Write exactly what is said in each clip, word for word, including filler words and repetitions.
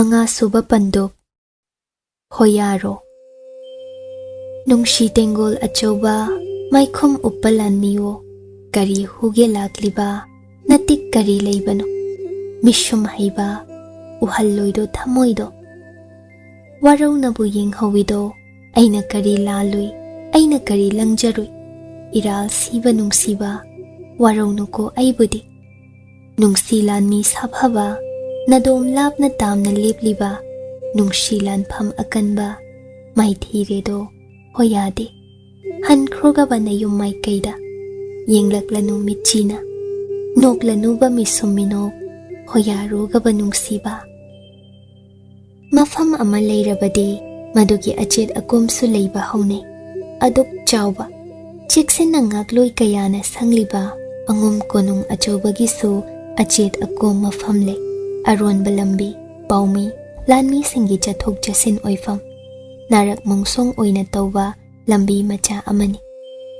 ꯃꯉꯥꯁꯨꯕ ꯄꯟꯗꯨꯞ꯫ ꯍꯣꯌꯥꯔꯣ꯫ ꯅꯨꯡꯁꯤ ꯇꯦꯡꯒꯣꯜ ꯑꯆꯧꯕ, ꯃꯥꯏꯈꯨꯝ ꯎꯞꯄ ꯂꯥꯟꯃꯤꯌꯣ, ꯀꯔꯤ ꯍꯨꯒꯦ ꯂꯥꯛꯂꯤꯕ, ꯅꯇꯤꯛ ꯀꯔꯤ ꯂꯩꯕꯅꯣ? ꯃꯤꯁꯨꯝ ꯍꯩꯕ, ꯎꯍꯜꯂꯣꯏꯗꯣ ꯊꯃꯣꯏꯗꯣ꯫ ꯋꯥꯔꯧꯅꯕꯨ ꯌꯦꯡꯍꯧꯋꯤꯗꯣ, ꯑꯩꯅ ꯀꯔꯤ ꯂꯥꯜꯂꯨꯏ, ꯑꯩꯅ ꯀꯔꯤ ꯂꯪꯖꯔꯨꯏ? ꯏꯔꯥꯜ ꯁꯤꯕ ꯅꯨꯡꯁꯤꯕ, ꯋꯥꯔꯧꯅꯨꯀꯣ ꯑꯩꯕꯨꯗꯤ꯫ ꯅꯨꯡꯁꯤ ꯂꯥꯟꯃꯤ ꯁꯥꯐꯕ, ꯅꯗꯣꯝ ꯂꯥꯞꯅ ꯇꯥꯝꯅ ꯂꯦꯞꯂꯤꯕ, ꯅꯨꯡꯁꯤ ꯂꯥꯟꯐꯝ ꯑꯀꯟꯕ, ꯃꯥꯏꯊꯤꯔꯦꯗꯣ ꯍꯣꯌꯥꯗꯦ꯫ ꯍꯟꯈ꯭ꯔꯣꯒꯕ ꯅꯌꯨꯝ ꯃꯥꯏꯀꯩꯗ, ꯌꯦꯡꯂꯛꯂꯅꯨ ꯃꯤꯠꯆꯤꯅ, ꯅꯣꯛꯂꯅꯨꯕ ꯃꯤꯁꯨꯝ ꯃꯤꯅꯣꯛ, ꯍꯣꯌꯥꯔꯣꯒꯕ ꯅꯨꯡꯁꯤꯕ꯫ ꯃꯐꯝ ꯑꯃ ꯂꯩꯔꯕꯗꯤ ꯃꯗꯨꯒꯤ ꯑꯆꯦꯠ ꯑꯀꯣꯝꯁꯨ ꯂꯩꯕ ꯍꯧꯅꯩ꯫ ꯑꯗꯨꯛ ꯆꯥꯎꯕ, ꯆꯦꯛꯁꯤꯟꯅ ꯉꯥꯛꯂꯣꯏ ꯀꯌꯥꯅ ꯁꯪꯂꯤꯕ ꯑꯉꯣꯝ ꯀꯣꯅꯨꯡ ꯑꯆꯧꯕꯒꯤꯁꯨ ꯑꯆꯦꯠ ꯑꯀꯣꯝ ꯃꯐꯝ ꯂꯩ꯫ ꯑꯔꯣꯟꯕ ꯂꯝꯕꯤ, ꯄꯥꯎꯃꯤ, ꯂꯥꯟꯃꯤꯁꯤꯡꯒꯤ ꯆꯠꯊꯣꯛ ꯆꯠꯁꯤꯟ ꯑꯣꯏꯐꯝ, ꯅꯥꯔꯛ ꯃꯣꯡꯁꯣꯡ ꯑꯣꯏꯅ ꯇꯧꯕ ꯂꯝꯕꯤ ꯃꯆꯥ ꯑꯃꯅꯤ꯫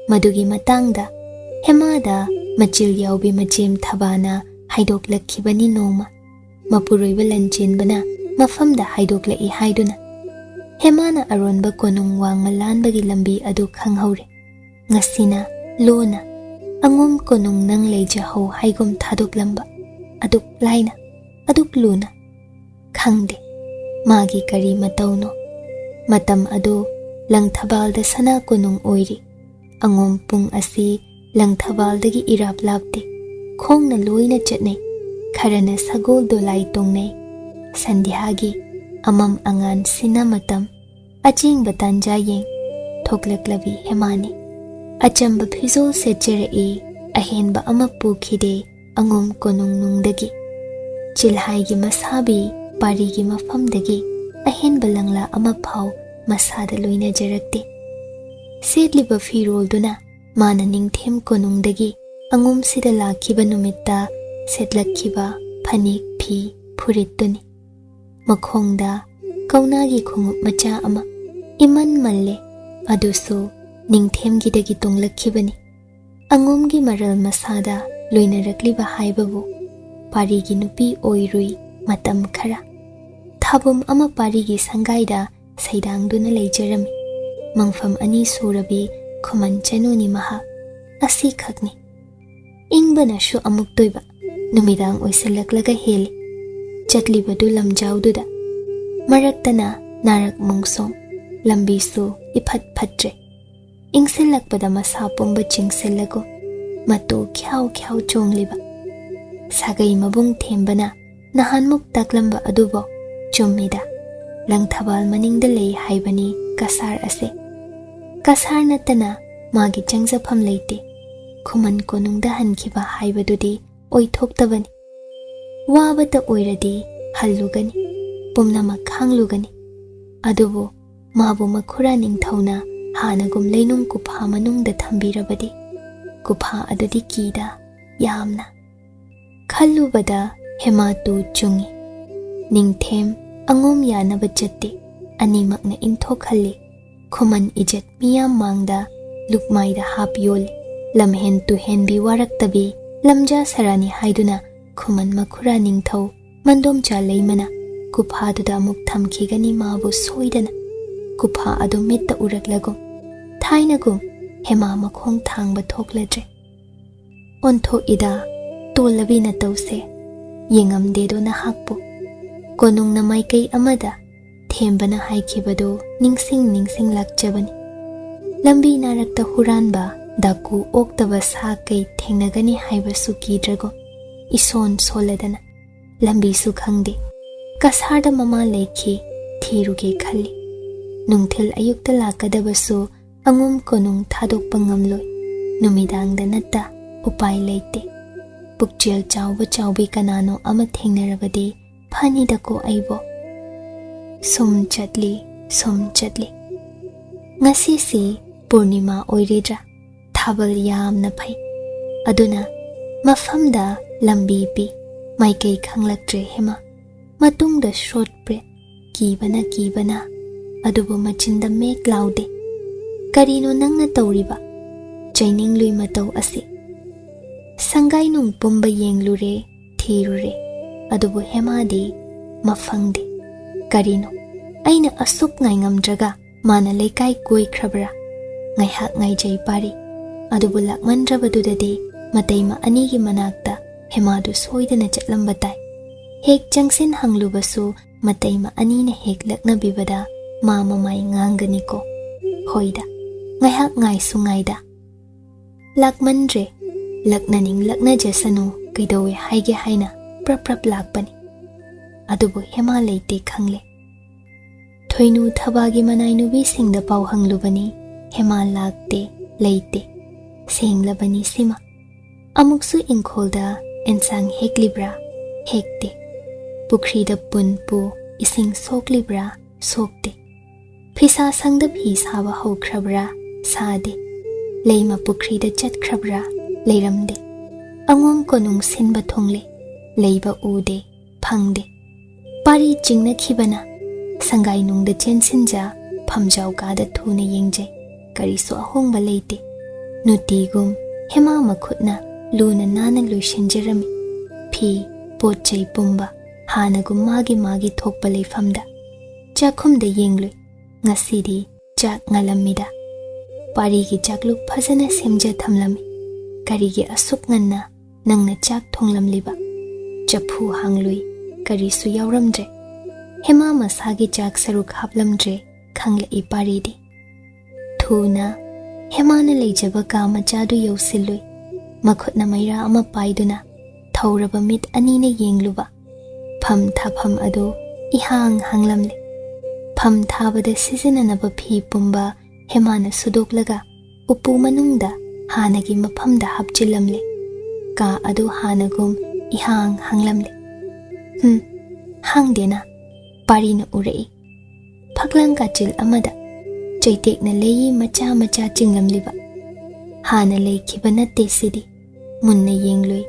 ꯃꯗꯨꯒꯤ ꯃꯇꯥꯡꯗ ꯍꯦꯃꯥꯗ ꯃꯆꯤꯜ ꯌꯥꯎꯕꯤ ꯃꯆꯦꯝ ꯊꯕꯥꯅ ꯍꯥꯏꯗꯣꯛꯂꯛꯈꯤꯕꯅꯤ ꯅꯣꯡꯃ꯫ ꯃꯄꯨꯔꯣꯏꯕ ꯂꯟꯆꯦꯟꯕꯅ ꯃꯐꯝꯗ ꯍꯥꯏꯗꯣꯛꯂꯛꯏ ꯍꯥꯏꯗꯨꯅ꯫ ꯍꯦꯃꯥꯅ ꯑꯔꯣꯟꯕ ꯀꯣꯅꯨꯡ ꯋꯥꯡꯃ ꯂꯥꯟꯕꯒꯤ ꯂꯝꯕꯤ ꯑꯗꯨ ꯈꯪꯍꯧꯔꯦ꯫ ꯉꯁꯤꯅ ꯂꯣꯟꯅ ꯑꯉꯣꯝ ꯀꯣꯅꯨꯡ ꯅꯪ ꯂꯩꯖꯍꯧ ꯍꯥꯏꯒꯨꯝ ꯊꯥꯗꯣꯛꯂꯝꯕ꯫ ꯑꯗꯨꯛ ꯂꯥꯏꯅ, ꯑꯗꯨꯛ ꯂꯨꯅ꯫ ꯈꯪꯗꯦ ꯃꯥꯒꯤ ꯀꯔꯤ ꯃꯇꯧꯅꯣ꯫ ꯃꯇꯝ ꯑꯗꯨ ꯂꯪꯊꯕꯥꯜꯗ ꯁꯅꯥ ꯀꯣꯅꯨꯡ ꯑꯣꯏꯔꯤ꯫ ꯑꯉꯣꯝ ꯄꯨꯡ ꯑꯁꯤ ꯂꯪꯊꯕꯥꯜꯗꯒꯤ ꯏꯔꯥꯞ ꯂꯥꯞꯇꯦ꯫ ꯈꯣꯡꯅ ꯂꯣꯏꯅ ꯆꯠꯅꯩ꯫ ꯈꯔꯅ ꯁꯒꯣꯜ ꯗꯣꯂꯥꯏ ꯇꯣꯡꯅꯩ꯫ ꯁꯟꯙ꯭ꯌꯥꯒꯤ ꯑꯃꯝ ꯑꯉꯥꯟ ꯁꯤꯟꯅ ꯃꯇꯝ꯫ ꯑꯆꯦꯡꯕ ꯇꯥꯟꯖꯥ ꯌꯦꯡ ꯊꯣꯛꯂꯛꯂꯕꯤ ꯍꯦꯃꯥꯅꯤ꯫ ꯑꯆꯝꯕ ꯐꯤꯖꯣꯜ ꯁꯦꯠꯆꯔꯛꯏ꯫ ꯑꯍꯦꯟꯕ ꯑꯃ ꯄꯨꯈꯤꯗꯦ꯫ ꯑꯉꯣꯝ ꯀꯣꯅꯨꯡꯅꯨꯡꯗꯒꯤ꯫ ꯆꯤꯜꯍꯥꯏꯒꯤ ꯃꯁꯥꯕꯤ ꯄꯥꯔꯤꯒꯤ ꯃꯐꯝꯗꯒꯤ ꯑꯍꯦꯟꯕ ꯂꯪꯂꯥ ꯑꯃ ꯐꯥꯎ ꯃꯁꯥꯗ ꯂꯣꯏꯅꯖꯔꯛꯇꯦ꯫ ꯁꯦꯠꯂꯤꯕ ꯐꯤꯔꯣꯜꯗꯨꯅ ꯃꯥꯅ ꯅꯤꯡꯊꯦꯝ ꯀꯣꯅꯨꯡꯗꯒꯤ ꯑꯉꯣꯝꯁꯤꯗ ꯂꯥꯛꯈꯤꯕ ꯅꯨꯃꯤꯠꯇ ꯁꯦꯠꯂꯛꯈꯤꯕ ꯐꯅꯦꯛ ꯐꯤ ꯐꯨꯔꯤꯠꯇꯨꯅꯤ꯫ ꯃꯈꯣꯡꯗ ꯀꯧꯅꯥꯒꯤ ꯈꯣꯡꯎꯞ ꯃꯆꯥ ꯑꯃ ꯏꯃꯟ ꯃꯜꯂꯦ, ꯑꯗꯨꯁꯨ ꯅꯤꯡꯊꯦꯝꯒꯤꯗꯒꯤ ꯇꯣꯡꯂꯛꯈꯤꯕꯅꯤ꯫ ꯑꯉꯣꯝꯒꯤ ꯃꯔꯜ ꯃꯁꯥꯗ ꯂꯣꯏꯅꯔꯛꯂꯤꯕ ꯍꯥꯏꯕꯕꯨ ꯄꯥꯔꯤꯒꯤ ꯅꯨꯄꯤ ꯑꯣꯏꯔꯨꯏ ꯃꯇꯝ ꯈꯔ꯫ ꯑꯕꯨꯝ ꯑꯃ ꯄꯥꯔꯤꯒꯤ ꯁꯪꯒꯥꯏꯗ ꯁꯩꯗꯥꯡꯗꯨꯅ ꯂꯩꯖꯔꯝꯃꯤ꯫ ꯃꯪꯐꯝ ꯑꯅꯤ ꯁꯨꯔꯕꯤ ꯈꯨꯃꯟ ꯆꯅꯨꯅꯤ ꯃꯍꯥꯛ꯫ ꯑꯁꯤꯈꯛꯅꯤ꯫ ꯏꯪꯕꯅꯁꯨ ꯑꯃꯨꯛꯇꯣꯏꯕ꯫ ꯅꯨꯃꯤꯗꯥꯡ ꯑꯣꯏꯁꯤꯜꯂꯛꯂꯒ ꯍꯦꯜꯂꯤ꯫ ꯆꯠꯂꯤꯕꯗꯨ ꯂꯝꯖꯥꯎꯗꯨꯗ꯫ ꯃꯔꯛꯇꯅ ꯅꯥꯔꯛ ꯃꯣꯡꯁꯣꯡ꯫ ꯂꯝꯕꯤꯁꯨ ꯏꯐꯠ ꯐꯠꯇ꯭ꯔꯦ꯫ ꯏꯪꯁꯤꯜꯂꯛꯄꯗ ꯃꯁꯥ ꯄꯨꯝꯕ ꯆꯤꯡꯁꯤꯜꯂꯒꯨꯝ ꯃꯇꯨ ꯈ꯭ꯌꯥꯎ ꯈ꯭ꯌꯥꯎ ꯆꯣꯡꯂꯤꯕ꯫ ꯁꯥꯒꯩ ꯃꯕꯨꯡ ꯊꯦꯝꯕꯅ ꯅꯍꯥꯟꯃꯨꯛ ꯇꯥꯛꯂꯝꯕ ꯑꯗꯨꯕꯨ ꯆꯨꯝꯃꯤꯗ꯫ ꯂꯪꯊꯕꯥꯜ ꯃꯅꯤꯡꯗ ꯂꯩ ꯍꯥꯏꯕꯅꯤ ꯀꯁꯥꯔ ꯑꯁꯦ꯫ ꯀꯁꯥꯔ ꯅꯠꯇꯅ ꯃꯥꯒꯤ ꯆꯪꯖꯐꯝ ꯂꯩꯇꯦ꯫ ꯈꯨꯃꯟ ꯀꯣꯅꯨꯡꯗ ꯍꯟꯈꯤꯕ ꯍꯥꯏꯕꯗꯨꯗꯤ ꯑꯣꯏꯊꯣꯛꯇꯕꯅꯤ꯫ ꯋꯥꯕꯇ ꯑꯣꯏꯔꯗꯤ ꯍꯜꯂꯨꯒꯅꯤ, ꯄꯨꯝꯅꯃꯛ ꯈꯥꯡꯂꯨꯒꯅꯤ꯫ ꯑꯗꯨꯕꯨ ꯃꯥꯕꯨ ꯃꯈꯨꯔꯥ ꯅꯤꯡꯊꯧꯅ ꯍꯥꯟꯅꯒꯨꯝ ꯂꯩꯅꯨꯡ ꯀꯨꯐꯥ ꯃꯅꯨꯡꯗ ꯊꯝꯕꯤꯔꯕꯗꯤ, ꯀꯨꯐꯥ ꯑꯗꯨꯗꯤ ꯀꯤꯗ ꯌꯥꯝꯅ꯫ ꯈꯜꯂꯨꯕꯗ ꯍꯦꯃꯥꯇꯨ ꯆꯨꯡꯏ꯫ ꯅꯤꯡꯊꯦꯝ ꯑꯉꯣꯝ ꯌꯥꯅꯕ ꯆꯠꯇꯦ꯫ ꯑꯅꯤꯃꯛꯅ ꯏꯟꯊꯣꯛꯍꯜꯂꯤ꯫ ꯈꯨꯃꯟ ꯏꯖꯠ ꯃꯤꯌꯥꯝ ꯃꯥꯡꯗ ꯂꯨꯛꯃꯥꯏꯗ ꯍꯥꯞ ꯌꯣꯜꯂꯤ꯫ ꯂꯝꯍꯦꯟ ꯇꯨꯍꯦꯟꯕꯤ ꯋꯥꯔꯛꯇꯕꯤ, ꯂꯝꯖꯥ ꯁꯔꯥꯅꯤ ꯍꯥꯏꯗꯨꯅ ꯈꯨꯃꯟ ꯃꯈꯨꯔꯥ ꯅꯤꯡꯊꯧ ꯃꯟꯗꯣꯝꯆꯥ ꯂꯩꯃꯅ ꯀꯨꯐꯥꯗꯨꯗ ꯑꯃꯨꯛ ꯊꯝꯈꯤꯒꯅꯤ ꯃꯥꯕꯨ ꯁꯣꯏꯗꯅ꯫ ꯀꯨꯐꯥ ꯑꯗꯨ ꯃꯤꯠꯇ ꯎꯔꯛꯂꯒꯨꯝ ꯊꯥꯏꯅꯒꯨꯝ ꯍꯦꯃꯥ ꯃꯈꯣꯡ ꯊꯥꯡꯕ ꯊꯣꯛꯂꯗ꯭ꯔꯦ꯫ ꯑꯣꯟꯊꯣꯛꯏꯗ ꯇꯣꯜꯂꯕꯤ ꯅꯇꯧꯁꯦ, ꯌꯦꯡꯉꯝꯗꯦꯗꯣ ꯅꯍꯥꯛꯄꯨ꯫ ꯀꯣꯅꯨꯡꯅ ꯃꯥꯏꯀꯩ ꯑꯃꯗ ꯊꯦꯝꯕꯅ ꯍꯥꯏꯈꯤꯕꯗꯨ ꯅꯤꯡꯁꯤꯡ ꯅꯤꯡꯁꯤꯡ ꯂꯥꯛꯆꯕꯅꯤ꯫ ꯂꯝꯕꯤ ꯅꯥꯔꯛꯇ ꯍꯨꯔꯥꯟꯕ, ꯗꯥꯀꯨ ꯑꯣꯛꯇꯕ ꯁꯥ ꯀꯩ ꯊꯦꯡꯅꯒꯅꯤ ꯍꯥꯏꯕꯁꯨ ꯀꯤꯗ꯭ꯔꯒꯨꯝ ꯏꯁꯣꯟ ꯁꯣꯜꯂꯗꯅ꯫ ꯂꯝꯕꯤꯁꯨ ꯈꯪꯗꯦ꯫ ꯀꯁꯥꯔꯗ ꯃꯃꯥ ꯂꯩꯈꯤ, ꯊꯤꯔꯨꯒꯦ ꯈꯜꯂꯤ꯫ ꯅꯨꯡꯊꯤꯜ ꯑꯌꯨꯛꯇ ꯂꯥꯛꯀꯗꯕꯁꯨ ꯑꯉꯨꯝ ꯀꯣꯅꯨꯡ ꯊꯥꯗꯣꯛꯄ ꯉꯝꯂꯣꯏ꯫ ꯅꯨꯃꯤꯗꯥꯡꯗ ꯅꯠꯇ ꯎꯄꯥꯏ ꯂꯩꯇꯦ꯫ ꯄꯨꯛꯆꯦꯜ ꯆꯥꯎꯕ ꯆꯥꯎꯕꯤ ꯀꯅꯥꯅꯣ ꯑꯃ ꯊꯦꯡꯅꯔꯕꯗꯤ ꯐꯅꯤꯗꯀꯣ ꯑꯩꯕꯣ꯫ ꯁꯨꯝ ꯆꯠꯂꯤ, ꯁꯨꯝ ꯆꯠꯂꯤ꯫ ꯉꯁꯤꯁꯤ ꯄꯨꯔꯅꯤꯃꯥ ꯑꯣꯏꯔꯤꯗ꯭ꯔꯥ? ꯊꯥꯕꯜ ꯌꯥꯝꯅ ꯐꯩ꯫ ꯑꯗꯨꯅ ꯃꯐꯝꯗ ꯂꯝꯕꯤ ꯄꯤ꯫ ꯃꯥꯏꯀꯩ ꯈꯪꯂꯛꯇ꯭ꯔꯦ ꯍꯦꯃꯥ꯫ ꯃꯇꯨꯡꯗ ꯁ꯭ꯔꯣꯠꯄ꯭ꯔꯦ꯫ ꯀꯤꯕꯅ ꯀꯤꯕꯅ꯫ ꯑꯗꯨꯕꯨ ꯃꯆꯤꯟꯗ ꯃꯦꯛ ꯂꯥꯎꯗꯦ꯫ ꯀꯔꯤꯅꯣ ꯅꯪꯅ ꯇꯧꯔꯤꯕ? ꯆꯩꯅꯤꯡꯂꯨꯏ ꯃꯇꯧ ꯑꯁꯤ꯫ ꯁꯪꯒꯥꯏꯅꯨꯡ ꯄꯨꯝꯕ ꯌꯦꯡꯂꯨꯔꯦ, ꯊꯤꯔꯨꯔꯦ꯫ ꯑꯗꯨꯕꯨ ꯍꯦꯃꯥꯗꯤ ꯃꯐꯪꯗꯦ꯫ ꯀꯔꯤꯅꯣ? ꯑꯩꯅ ꯑꯁꯨꯛ ꯉꯥꯏꯉꯝꯗ꯭ꯔꯒ ꯃꯥꯅ ꯂꯩꯀꯥꯏ ꯀꯣꯏꯈ꯭ꯔꯕ꯭ꯔꯥ? ꯉꯥꯏꯍꯥꯛ ꯉꯥꯏꯖꯩ ꯄꯥꯔꯤ꯫ ꯑꯗꯨꯕꯨ ꯂꯥꯛꯃꯟꯗ꯭ꯔꯕꯗꯨꯗꯗꯤ ꯃꯇꯩꯃ ꯑꯅꯤꯒꯤ ꯃꯅꯥꯛꯇ ꯍꯦꯃꯥꯗꯨ ꯁꯣꯏꯗꯅ ꯆꯠꯂꯝꯕ ꯇꯥꯏ꯫ ꯍꯦꯛ ꯆꯪꯁꯤꯟ ꯍꯪꯂꯨꯕꯁꯨ ꯃꯇꯩꯃ ꯑꯅꯤꯅ ꯍꯦꯛ ꯂꯛꯅꯕꯤꯕꯗ ꯃꯥ ꯃꯃꯥꯏ ꯉꯥꯡꯒꯅꯤꯀꯣ꯫ ꯍꯣꯏꯗ, ꯉꯥꯏꯍꯥꯛ ꯉꯥꯏꯁꯨ ꯉꯥꯏꯗ꯫ ꯂꯥꯛꯃꯟꯗ꯭ꯔꯦ, ꯂꯛꯅꯅꯤꯡ ꯂꯛꯅꯖꯁꯅꯨ, ꯀꯩꯗꯧꯋꯦ ꯍꯥꯏꯒꯦ ꯍꯥꯏꯅ ꯄ꯭ꯔꯞ ꯄ꯭ꯔꯞ ꯂꯥꯛꯄꯅꯤ꯫ ꯑꯗꯨꯕꯨ ꯍꯦꯃꯥ ꯂꯩꯇꯦ ꯈꯪꯂꯦ꯫ ꯊꯣꯏꯅꯨ ꯊꯕꯥꯒꯤ ꯃꯅꯥꯏ ꯅꯨꯄꯤꯁꯤꯡꯗ ꯄꯥꯎ ꯍꯪꯂꯨꯕꯅꯤ, ꯍꯦꯃꯥ ꯂꯥꯛꯇꯦ, ꯂꯩꯇꯦ꯫ ꯁꯦꯡꯂꯕꯅꯤ ꯁꯤꯃ꯫ ꯑꯃꯨꯛꯁꯨ ꯏꯪꯈꯣꯜꯗ ꯑꯦꯟꯁꯥꯡ ꯍꯦꯛꯂꯤꯕ꯭ꯔꯥ? ꯍꯦꯛꯇꯦ꯫ ꯄꯨꯈ꯭ꯔꯤꯗ ꯄꯨꯟ ꯄꯨ ꯏꯁꯤꯡ ꯁꯣꯛꯂꯤꯕ꯭ꯔꯥ? ꯁꯣꯛꯇꯦ꯫ ꯐꯤꯁꯥ ꯁꯪꯗ ꯐꯤ ꯁꯥꯕ ꯍꯧꯈ꯭ꯔꯕ꯭ꯔꯥ? ꯁꯥꯗꯦ꯫ ꯂꯩꯃ ꯄꯨꯈ꯭ꯔꯤꯗ ꯆꯠꯈ꯭ꯔꯕ꯭ꯔꯥ? ꯂꯩꯔꯝꯗꯦ꯫ ꯑꯉꯣꯝ ꯀꯣꯅꯨꯡ ꯁꯤꯟꯕ ꯊꯨꯡꯂꯦ꯫ ꯂꯩꯕ ꯎꯗꯦ, ꯐꯪꯗꯦ꯫ ꯄꯥꯔꯤ ꯆꯤꯡꯅꯈꯤꯕꯅ ꯁꯪꯒꯥꯏꯅꯨꯡꯗ ꯆꯦꯟꯁꯤꯟꯖ ꯐꯝꯖꯥꯎ ꯀꯥꯗ ꯊꯨꯅ ꯌꯦꯡꯖꯩ꯫ ꯀꯔꯤꯁꯨ ꯑꯍꯣꯡꯕ ꯂꯩꯇꯦ꯫ ꯅꯨꯡꯇꯤꯒꯨꯝ ꯍꯦꯃꯥ ꯃꯈꯨꯠꯅ ꯂꯨꯅ ꯅꯥꯟꯅ ꯂꯣꯏꯁꯤꯟꯖꯔꯝꯃꯤ꯫ ꯐꯤ, ꯄꯣꯠ ꯆꯩ ꯄꯨꯝꯕ ꯍꯥꯟꯅꯒꯨꯝ ꯃꯥꯒꯤ ꯃꯥꯒꯤ ꯊꯣꯛꯄ ꯂꯩꯐꯝꯗ꯫ ꯆꯥꯛꯈꯨꯝꯗ ꯌꯦꯡꯂꯨꯏ꯫ ꯉꯁꯤꯗꯤ ꯆꯥꯛ ꯉꯥꯜꯂꯝꯃꯤꯗ꯫ ꯄꯥꯔꯤꯒꯤ ꯆꯥꯛꯂꯨꯛ ꯐꯖꯅ ꯁꯦꯝꯖ ꯊꯝꯂꯝꯃꯤ꯫ ꯀꯔꯤꯒꯤ ꯑꯁꯨꯛ ꯉꯟꯅ ꯅꯪꯅ ꯆꯥꯛ ꯊꯣꯡꯂꯝꯂꯤꯕ? ꯆꯐꯨ ꯍꯥꯡꯂꯨꯏ, ꯀꯔꯤꯁꯨ ꯌꯥꯎꯔꯝꯗ꯭ꯔꯦ꯫ ꯍꯦꯃꯥ ꯃꯁꯥꯒꯤ ꯆꯥꯛ ꯁꯔꯨꯛ ꯍꯥꯞꯂꯝꯗ꯭ꯔꯦ, ꯈꯪꯂꯛꯏ ꯄꯥꯔꯤꯗꯤ꯫ ꯊꯨꯅ ꯍꯦꯃꯥꯅ ꯂꯩꯖꯕ ꯀꯥ ꯃꯆꯥꯗꯨ ꯌꯧꯁꯤꯜꯂꯨꯏ꯫ ꯃꯈꯨꯠꯅ ꯃꯩꯔꯥ ꯑꯃ ꯄꯥꯏꯗꯨꯅ ꯊꯧꯔꯕ ꯃꯤꯠ ꯑꯅꯤꯅ ꯌꯦꯡꯂꯨꯕ꯫ ꯐꯝ ꯊꯥꯐꯝ ꯑꯗꯨ ꯏꯍꯥꯡ ꯍꯥꯡꯂꯝꯂꯦ꯫ ꯐꯝ ꯊꯥꯕꯗ ꯁꯤꯖꯤꯟꯅꯅꯕ ꯐꯤ ꯄꯨꯝꯕ ꯍꯦꯃꯥꯅ ꯁꯨꯗꯣꯛꯂꯒ ꯎꯄꯨ ꯃꯅꯨꯡꯗ ꯍꯥꯟꯅꯒꯤ ꯃꯐꯝꯗ ꯍꯥꯞꯆꯤꯜꯂꯝꯂꯦ꯫ ꯀꯥ ꯑꯗꯨ ꯍꯥꯟꯅꯒꯨꯝ ꯏꯍꯥꯡ ꯍꯥꯡꯂꯝꯂꯦ꯫ "ꯍꯨꯝ, ꯍꯥꯡꯗꯦꯅ?" ꯄꯥꯔꯤꯅ ꯎꯔꯛꯏ꯫ ꯐꯛꯂꯥꯡ ꯀꯥꯆꯤꯜ ꯑꯃꯗ ꯆꯩꯇꯦꯛꯅ ꯂꯩꯏ ꯃꯆꯥ ꯃꯆꯥ ꯆꯤꯡꯂꯝꯂꯤꯕ꯫ ꯍꯥꯟꯅ ꯂꯩꯈꯤꯕ ꯅꯠꯇꯦ ꯁꯤꯗꯤ꯫ ꯃꯨꯟꯅ ꯌꯦꯡꯂꯨꯏ꯫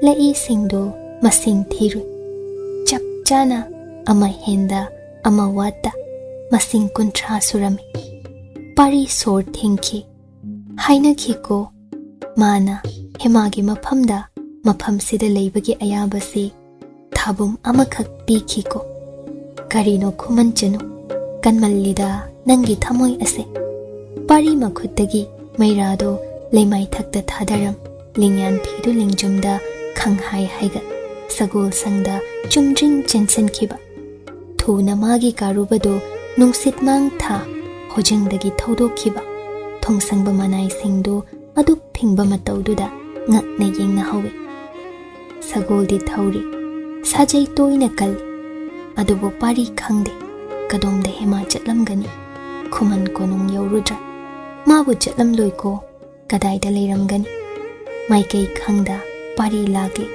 ꯂꯩꯏꯁꯤꯡꯗꯨ ꯃꯁꯤꯡ ꯊꯤꯔꯨꯏ꯫ ꯆꯞ ꯆꯥꯅ ꯑꯃ ꯍꯦꯟꯗ ꯑꯃ ꯋꯥꯠꯇ ꯃꯁꯤꯡ ꯀꯨꯟꯊ꯭ꯔꯥ ꯁꯨꯔꯝꯃꯤ꯫ ꯄꯥꯔꯤ ꯁꯣꯔ ꯊꯤꯡꯈꯤ꯫ ꯍꯥꯏꯅꯈꯤꯀꯣ, ꯃꯥꯅ ꯍꯦꯃꯥꯒꯤ ꯃꯐꯝꯗ ꯃꯐꯝꯁꯤꯗ ꯂꯩꯕꯒꯤ ꯑꯌꯥꯕꯁꯤ ꯊꯥꯕꯨꯝ ꯑꯃꯈꯛ ꯄꯤꯈꯤꯀꯣ꯫ "ꯀꯔꯤꯅꯣ ꯈꯨꯃꯟꯆꯅꯨ? ꯀꯟꯃꯜꯂꯤꯗ ꯅꯪꯒꯤ ꯊꯃꯣꯏ ꯑꯁꯦ!" ꯄꯥꯔꯤ ꯃꯈꯨꯠꯇꯒꯤ ꯃꯩꯔꯥꯗꯣ ꯂꯩꯃꯥꯏꯊꯛꯇ ꯊꯥꯗꯔꯝ, ꯂꯤꯡꯌꯥꯟ ꯐꯤꯗꯨ ꯂꯦꯡꯖꯨꯝꯗ ꯈꯪꯍꯥꯏ ꯍꯥꯏꯒꯠ, ꯁꯒꯣꯜ ꯁꯪꯗ ꯆꯨꯝꯗ꯭ꯔꯤꯡ ꯆꯦꯟꯁꯤꯟꯈꯤꯕ꯫ ꯊꯨꯅ ꯃꯥꯒꯤ ꯀꯥꯔꯨꯕꯗꯣ ꯅꯨꯡꯁꯤꯠ ꯃꯥꯡ ꯊꯥ ꯍꯣꯖꯤꯡꯗꯒꯤ ꯊꯧꯗꯣꯛꯈꯤꯕ꯫ ꯊꯣꯡꯁꯪꯕ ꯃꯅꯥꯏꯁꯤꯡꯗꯨ ꯑꯗꯨꯛ ꯐꯤꯡꯕ ꯃꯇꯧꯗꯨꯗ ꯉꯛꯅ ꯌꯦꯡꯅꯍꯧꯏ꯫ ꯁꯒꯣꯜꯗꯤ ꯊꯧꯔꯤ, ꯁꯥꯖꯩ ꯇꯣꯏꯅ ꯀꯜꯂꯤ, ꯑꯗꯨꯕꯨ ꯄꯥꯔꯤ ꯈꯪꯗꯦ꯫ ꯀꯗꯣꯝꯗ ꯍꯦꯃꯥ ꯆꯠꯂꯝꯒꯅꯤ? ꯈꯨꯃꯟ ꯀꯣꯅꯨꯡ ꯌꯧꯔꯨꯗ꯭ꯔꯥ? ꯃꯥꯕꯨ ꯆꯠꯂꯝꯂꯣꯏꯀꯣ꯫ ꯀꯗꯥꯏꯗ ꯂꯩꯔꯝꯒꯅꯤ? ꯃꯥꯏꯀꯩ ꯈꯪꯗ ꯄꯥꯔꯤ ꯂꯥꯛꯂꯤ꯫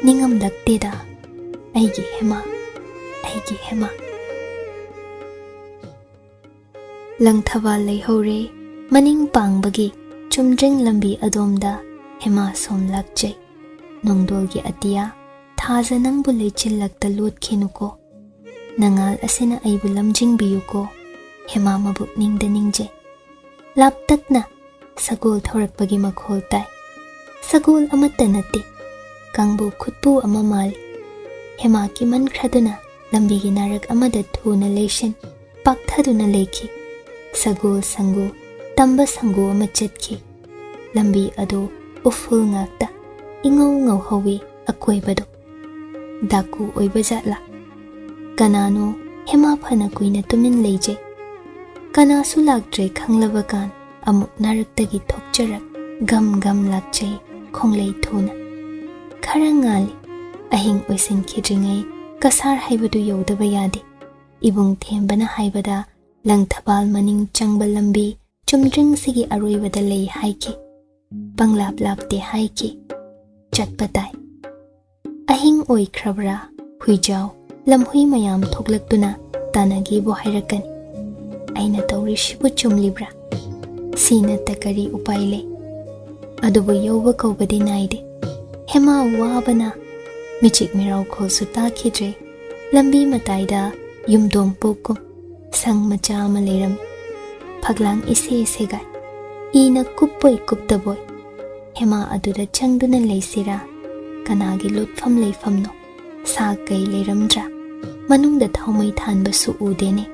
ꯅꯤꯡꯉꯝꯂꯛꯇꯦꯗ, ꯑꯩꯒꯤ ꯍꯦꯃꯥ, ꯑꯩꯒꯤ ꯍꯦꯃꯥ꯫ ꯂꯪꯊꯕꯥꯜ ꯂꯩꯍꯧꯔꯦ ꯃꯅꯤꯡ ꯄꯥꯡꯕꯒꯤ ꯆꯨꯝꯗ꯭ꯔꯤꯡ ꯂꯝꯕꯤ ꯑꯗꯣꯝꯗ ꯍꯦꯃꯥ ꯁꯣꯝ ꯂꯥꯛꯆꯩ꯫ ꯅꯣꯡꯗꯣꯜꯒꯤ ꯑꯇꯤꯌꯥ, ꯊꯥꯖ ꯅꯪꯕꯨ ꯂꯩꯆꯤꯜꯂꯛꯇ ꯂꯣꯠꯈꯤꯅꯨꯀꯣ꯫ ꯅꯉꯥꯜ ꯑꯁꯤꯅ ꯑꯩꯕꯨ ꯂꯝꯖꯤꯡꯕꯤꯌꯨꯀꯣ꯫ ꯍꯦꯃꯥ ꯃꯕꯨꯛꯅꯤꯡꯗ ꯅꯤꯡꯖꯩ꯫ ꯂꯥꯞꯇꯛꯅ ꯁꯒꯣꯜ ꯊꯧꯔꯛꯄꯒꯤ ꯃꯈꯣꯜ ꯇꯥꯏ꯫ ꯁꯒꯣꯜ ꯑꯃꯠꯇ ꯅꯠꯇꯦ, ꯀꯥꯡꯕꯨ ꯈꯨꯠꯄꯨ ꯑꯃ ꯃꯥꯜꯂꯤ꯫ ꯍꯦꯃꯥ ꯀꯤꯃꯟꯈ꯭ꯔꯗꯨꯅ ꯂꯝꯕꯤꯒꯤ ꯅꯥꯔꯛ ꯑꯃꯗ ꯊꯨꯅ ꯂꯩꯁꯤꯟ ꯄꯥꯛꯊꯗꯨꯅ ꯂꯩꯈꯤ꯫ ꯁꯒꯣꯜ ꯁꯪꯒꯨ, ꯇꯝꯕ ꯁꯪꯒꯨ ꯑꯃ ꯆꯠꯈꯤ꯫ ꯂꯝꯕꯤ ꯑꯗꯨ ꯎꯐꯨꯜ ꯉꯥꯛꯇ, ꯏꯉꯧ ꯉꯧꯍꯧꯋꯤ ꯑꯀꯣꯏꯕꯗꯨ꯫ ꯗꯥꯀꯨ ꯑꯣꯏꯕ ꯖꯥꯠꯂꯥ? ꯀꯅꯥꯅꯣ ꯍꯦꯃꯥ ꯐꯅ ꯀꯨꯏꯅ ꯇꯨꯃꯤꯟ ꯂꯩꯖꯩ? ꯀꯅꯥꯁꯨ ꯂꯥꯛꯇ꯭ꯔꯦ ꯈꯪꯂꯕ ꯀꯥꯟ ꯑꯃꯨꯛ ꯅꯥꯔꯛꯇꯒꯤ ꯊꯣꯛꯆꯔꯛ ꯒꯝ ꯒꯝ ꯂꯥꯛꯆꯩ ꯈꯣꯡꯂꯩ ꯊꯨꯅ꯫ ꯈꯔ ꯉꯥꯜꯂꯤ꯫ ꯑꯍꯤꯡ ꯑꯣꯏꯁꯤꯟꯈꯤꯗ꯭ꯔꯤꯉꯩ ꯀꯁꯥꯔ ꯍꯥꯏꯕꯗꯨ ꯌꯧꯗꯕ ꯌꯥꯗꯦ꯫ ꯏꯕꯨꯡ ꯊꯦꯝꯕꯅ ꯍꯥꯏꯕꯗ ꯂꯪꯊꯕꯥꯜ ꯃꯅꯤꯡ ꯆꯪꯕ ꯂꯝꯕꯤ ꯆꯨꯝꯗ꯭ꯔꯤꯡꯁꯤꯒꯤ ꯑꯔꯣꯏꯕꯗ ꯂꯩ ꯍꯥꯏꯈꯤ꯫ ꯄꯪꯂꯥꯞ ꯂꯥꯞꯇꯦ ꯍꯥꯏꯈꯤ꯫ ꯆꯠꯄ ꯇꯥꯏ꯫ ꯑꯍꯤꯡ ꯑꯣꯏꯈ꯭ꯔꯕ꯭ꯔꯥ? ꯍꯨꯏꯖꯥꯎ, ꯂꯝꯍꯨꯏ ꯃꯌꯥꯝ ꯊꯣꯛꯂꯛꯇꯨꯅ ꯇꯥꯟꯅꯒꯦꯕꯨ ꯍꯥꯏꯔꯛꯀꯅꯤ꯫ ꯑꯩꯅ ꯇꯧꯔꯤꯁꯤꯕꯨ ꯆꯨꯝꯂꯤꯕ꯭ꯔꯥ? ꯁꯤ ꯅꯠꯇ ꯀꯔꯤ ꯎꯄꯥꯏ ꯂꯩ? ꯑꯗꯨꯕꯨ ꯌꯧꯕ ꯀꯧꯕꯗꯤ ꯅꯥꯏꯗꯦ꯫ ꯍꯦꯃꯥ ꯋꯥꯕꯅ ꯃꯤꯆꯤꯛ ꯃꯤꯔꯥꯎꯈꯣꯜꯁꯨ ꯇꯥꯈꯤꯗ꯭ꯔꯦ꯫ ꯂꯝꯕꯤ ꯃꯇꯥꯏꯗ ꯌꯨꯝꯗꯣꯡ ꯄꯣꯛꯀꯨꯝ ꯁꯪ ꯃꯆꯥ ꯑꯃ ꯂꯩꯔꯝꯃꯤ꯫ ꯐꯛꯂꯥꯡ ꯏꯁꯦ ꯁꯦꯒꯥꯏ꯫ ꯏꯅ ꯀꯨꯞꯄꯣꯏ ꯀꯨꯞꯇꯕꯣꯏ꯫ ꯍꯦꯃꯥ ꯑꯗꯨꯗ ꯆꯪꯗꯨꯅ ꯂꯩꯁꯤꯔꯥ? ꯀꯅꯥꯒꯤ ꯂꯣꯠꯐꯝ ꯂꯩꯐꯝꯅꯣ? ꯁꯥ ꯀꯩ ꯂꯩꯔꯝꯗ꯭ꯔꯥ? ꯃꯅꯨꯡꯗ ꯊꯥꯎꯃꯩ ꯊꯥꯟꯕꯁꯨ ꯎꯗꯦꯅꯦ꯫